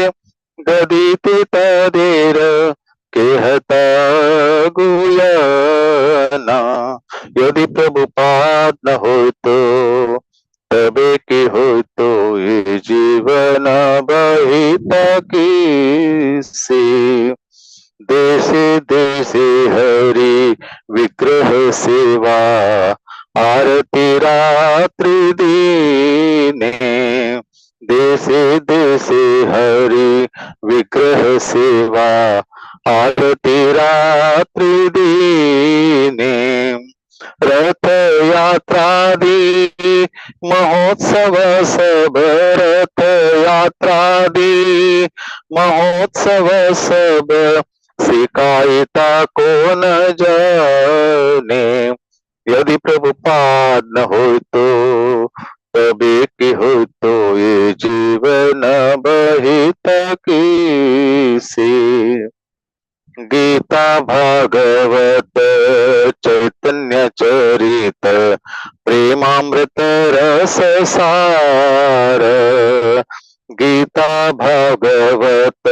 गदिते तदेर केहता गुलना. यदि प्रभुपाद न होतो तबे की होतो ये जीवन बहिता की से. देशे देशे हरि विग्रह सेवा आरती रात्रि दीने. देशे देशे हरि विग्रह सेवा आरती रात्रि दीने। रथ यात्रादि महोत्सव सब, रथ यात्रादि महोत्सव सब, सिकायता को न जाने। यदि प्रभुपाद न हो तो तबे की हो तो ये जीवन बहित की। गीता भागवत चैतन्य चरित प्रेमामृत रस सार। गीता भागवत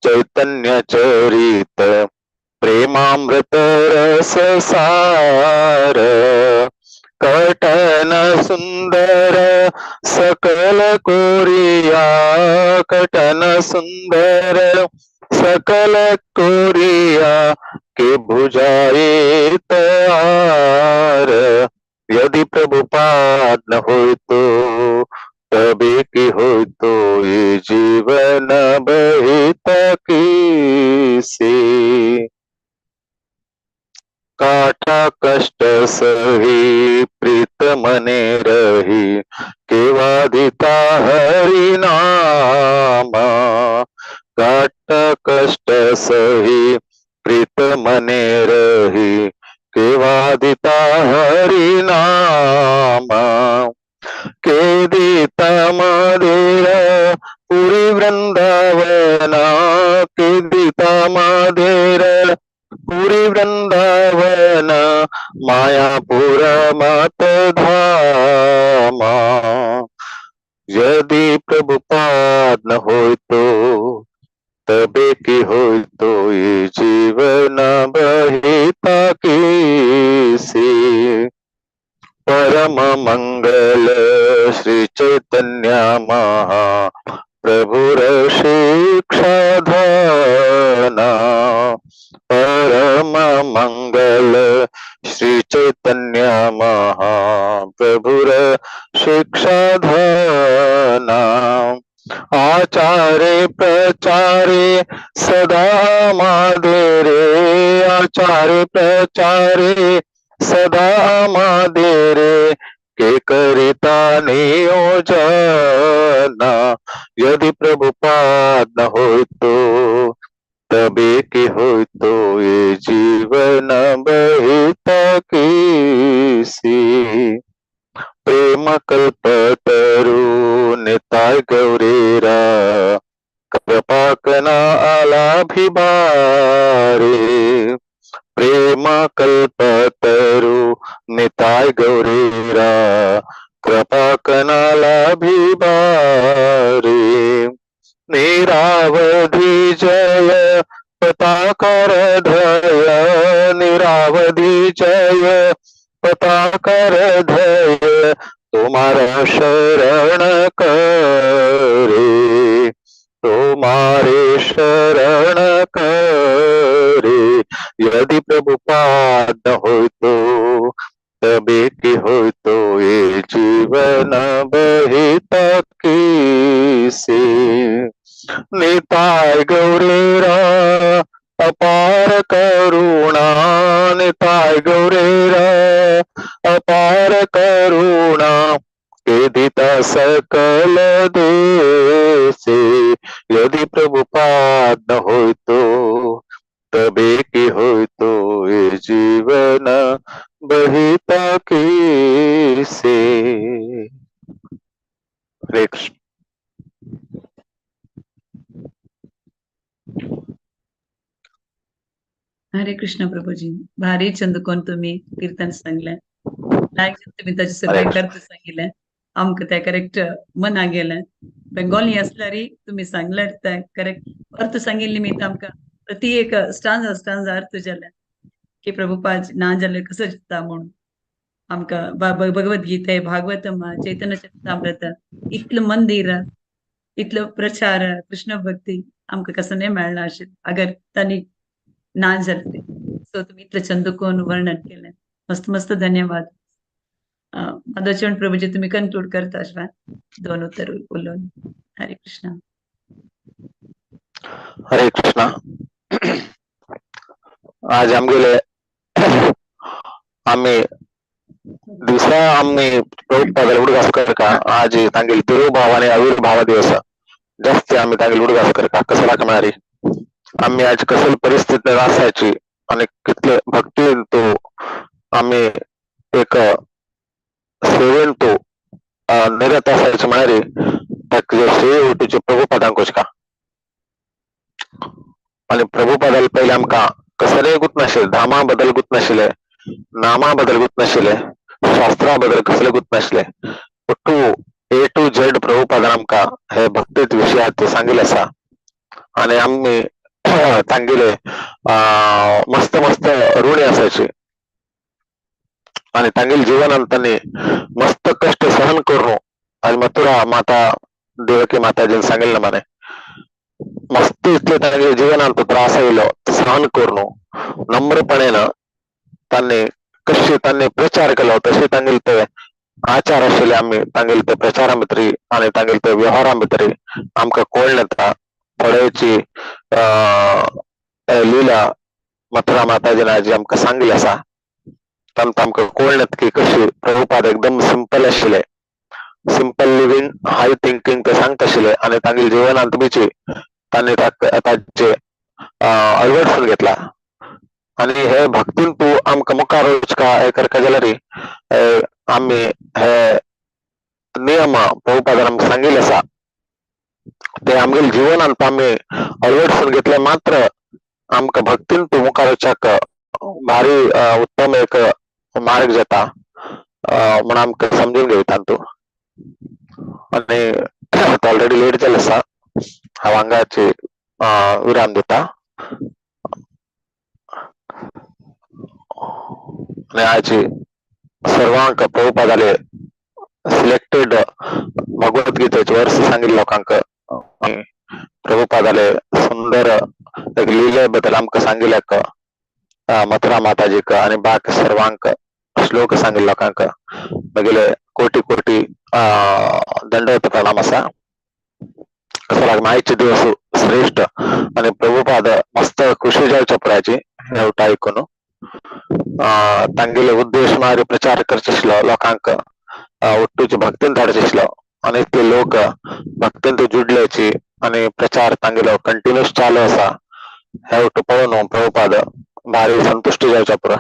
चैतन्य चरित प्रेमामृत रस सार। कटन सुंदर सकल कोरिया, कटन सुंदर सकल कोरिया, के भुजाए तार। यदि प्रभुपाद न हो तो तबे की हो तो ये जीवन बहित की। काठा कष्ट सही प्रीत मने रही, केवादिता हरि नाम। काटा कष्ट सही प्रीत मने रही, केवादिता हरि नाम। के दीता मादेर पुरी वृंदावन, के दीता मादेर पुरी वृंदावन, मायापुर मत धामा। यदि प्रभुपाद न हो तो तबे की हो तो ये जीवन बहिता की। परम मंगल श्री चैतन्य महा प्रभुर शिक्षा धना। परम मंगल श्री चैतन्य महाप्रभुर शिक्षा धना। आचारे प्रचारे सदा मादेरे, आचारे प्रचारे सदा मादेरे, के करिता नियोजना। यदि प्रभुपाद न हो तो तबे की हो तो ये जीवन बहित की। प्रेम कल्प तरु निताय गौरेरा, कृपा कना आलाभिबारे। प्रेम कल्प तरु निताय गौरेरा, कृपा कना लाभिबारे। निरावधि जय पताकर धय, निरावधि जय पताकर धय, तुम्हारा शरण करे, तुम्हारे शरण करे। यदि प्रभुपाद न हो तो तबे की हो तो ये जीवन बहित की। निताय गौरेरा अपार करुणा, निताय गौरेरा अपार करुणा, के दिता सकल देसे। यदि प्रभुपाद न हो तो तबे की हो तो ये जीवन बहित की। हरे कृष्ण। हरे कृष्ण प्रभूजी, भारी चंद कोण तुम्ही कीर्तन सांगले, लायक तुम्ही ताचे सगळे अर्थ सांगितले, आमकां ते करेक्ट मना गेले। बेंगोली असल्यारी तुम्ही सांगले ते करेक्ट अर्थ सांगिल्ले निमित्त आमकां प्रति एक स्टांजा स्टांजा अर्थ जाले की प्रभुपाद ना जाल्यार कसो जिता म्हणून आमकां भगवद गीता, भागवतम, चैतन्य चरितामृत, इतलो मंदिर, इतलो प्रचार, कृष्ण भक्ती आमकां कसो न्ही मेळना अशें अगर तांणी ना जालें। सो तुम्ही इतलें चंद करून वर्णन केलें, मस्त मस्त धन्यवाद। माधवचरण प्रभूजी तुम्ही कन्क्लूड करता अशें दोन उतर उलोवन। हरे कृष्णा। हरे कृष्णा। आज आमगेले आमी दिसा आमी प्रभुपादाले उडगास करका. आज तांगेले तिरुभाव आनी आविर्भाव दिवस जास्ती आमी तांगेले उडगास करका. कसला म्हळ्यार आमी आज कसली परिस्थिती आसाची आनी कितले भक्तीन तो आमी एक सेवेन तो निरत आसायचे म्हळ्यार ताका श्रेय वटूचे प्रभुपादांक का. आनी प्रभुपादाले पयलीं आमकां कसलेय गुत नाशिल्ले, धामा बद्दल गुत नाशिल्ले, नामा बद्दल गुत नाशिल्ले, शास्त्रा बद्दल कसले गुत नाशिल्ले. टू ए टू झेड प्रभुपादान आमकां हे भक्तीत विशयात सांगिल्लें आसा. आनी आमी तांगेले मस्त मस्त ऋणी आसायचे आनी तांगेले जिवनांत तांणी मस्त कश्ट सहन करून आज मथुरा माता देवकी माताजीन सांगिल्लें माने मस्त इतले तांगेले जिवनांत त्रास आयलो सहन करून नम्रपणेन तांणी कशी तांणी प्रचार केलो तशें तांगेले ते आचार आशिल्ले. आमी तांगेले ते प्रचारा भितर आनी तांगेले ते व्यवहारा भितर आमकां कळून येता थोड्याची लिला मथुरा माताजीन आजी आमकां सांगिल्लें आसा. तांकां आमकां कळून येता की कशी प्रभुपाद एकदम सिंपल आशिल्ले, सिंपल लिव्हिंग हाय थिंकींग ते सांगता आशिल्ले आनी तांगेले जिवनांत बीची तांणी ताचे अळवडसून घेतला. आनी हे भक्तीन तूं आमकां मुखार वचका हे करका जाल्यार आमी हे नियम प्रभुपादान आमकां सांगिल्ले आसा ते आमगेले जिवनांत आमी अळवडसून घेतले मात्र आमकां भक्तीन तूं मुखार वचाक भारी उत्तम एक मार्ग जाता म्हण आमकां समजून घेता तूं. आनी ऑलरेडी लेट जालें आसा, हांव हांगाची विराम दिता. आनी आज सर्वांक प्रभुपादाले सिलेक्टेड भगवद्गीतेचे वर्स सांगिल्ले लोकांक प्रभुपादाले सुंदर एक लिले बद्दल आमकां सांगिल्ल्याक मथुरा माताजीक आनी बाकी सर्वांक श्लोक सांगिल्ले लोकांक मागीर कोटी कोटी दंडवत प्रणाम आसा. कसो मायचे दिवस श्रेष्ठ आनी प्रभुपाद मस्त खुशी जावच्या पुरायची हे वटा आयकून तांगेले उद्देश मारी प्रचार करचे आशिल्लो लोकांक ಒಟ್ಟುची भक्तीन धाडचे आशिल्लो आनी ते लोक भक्तीन ते जुडल्याची आनी प्रचार तांगेलो कंटिन्यूस चालू आसा. हे वटू पळोवन प्रभुपाद भारी संतुश्ट जावच्या पुरो.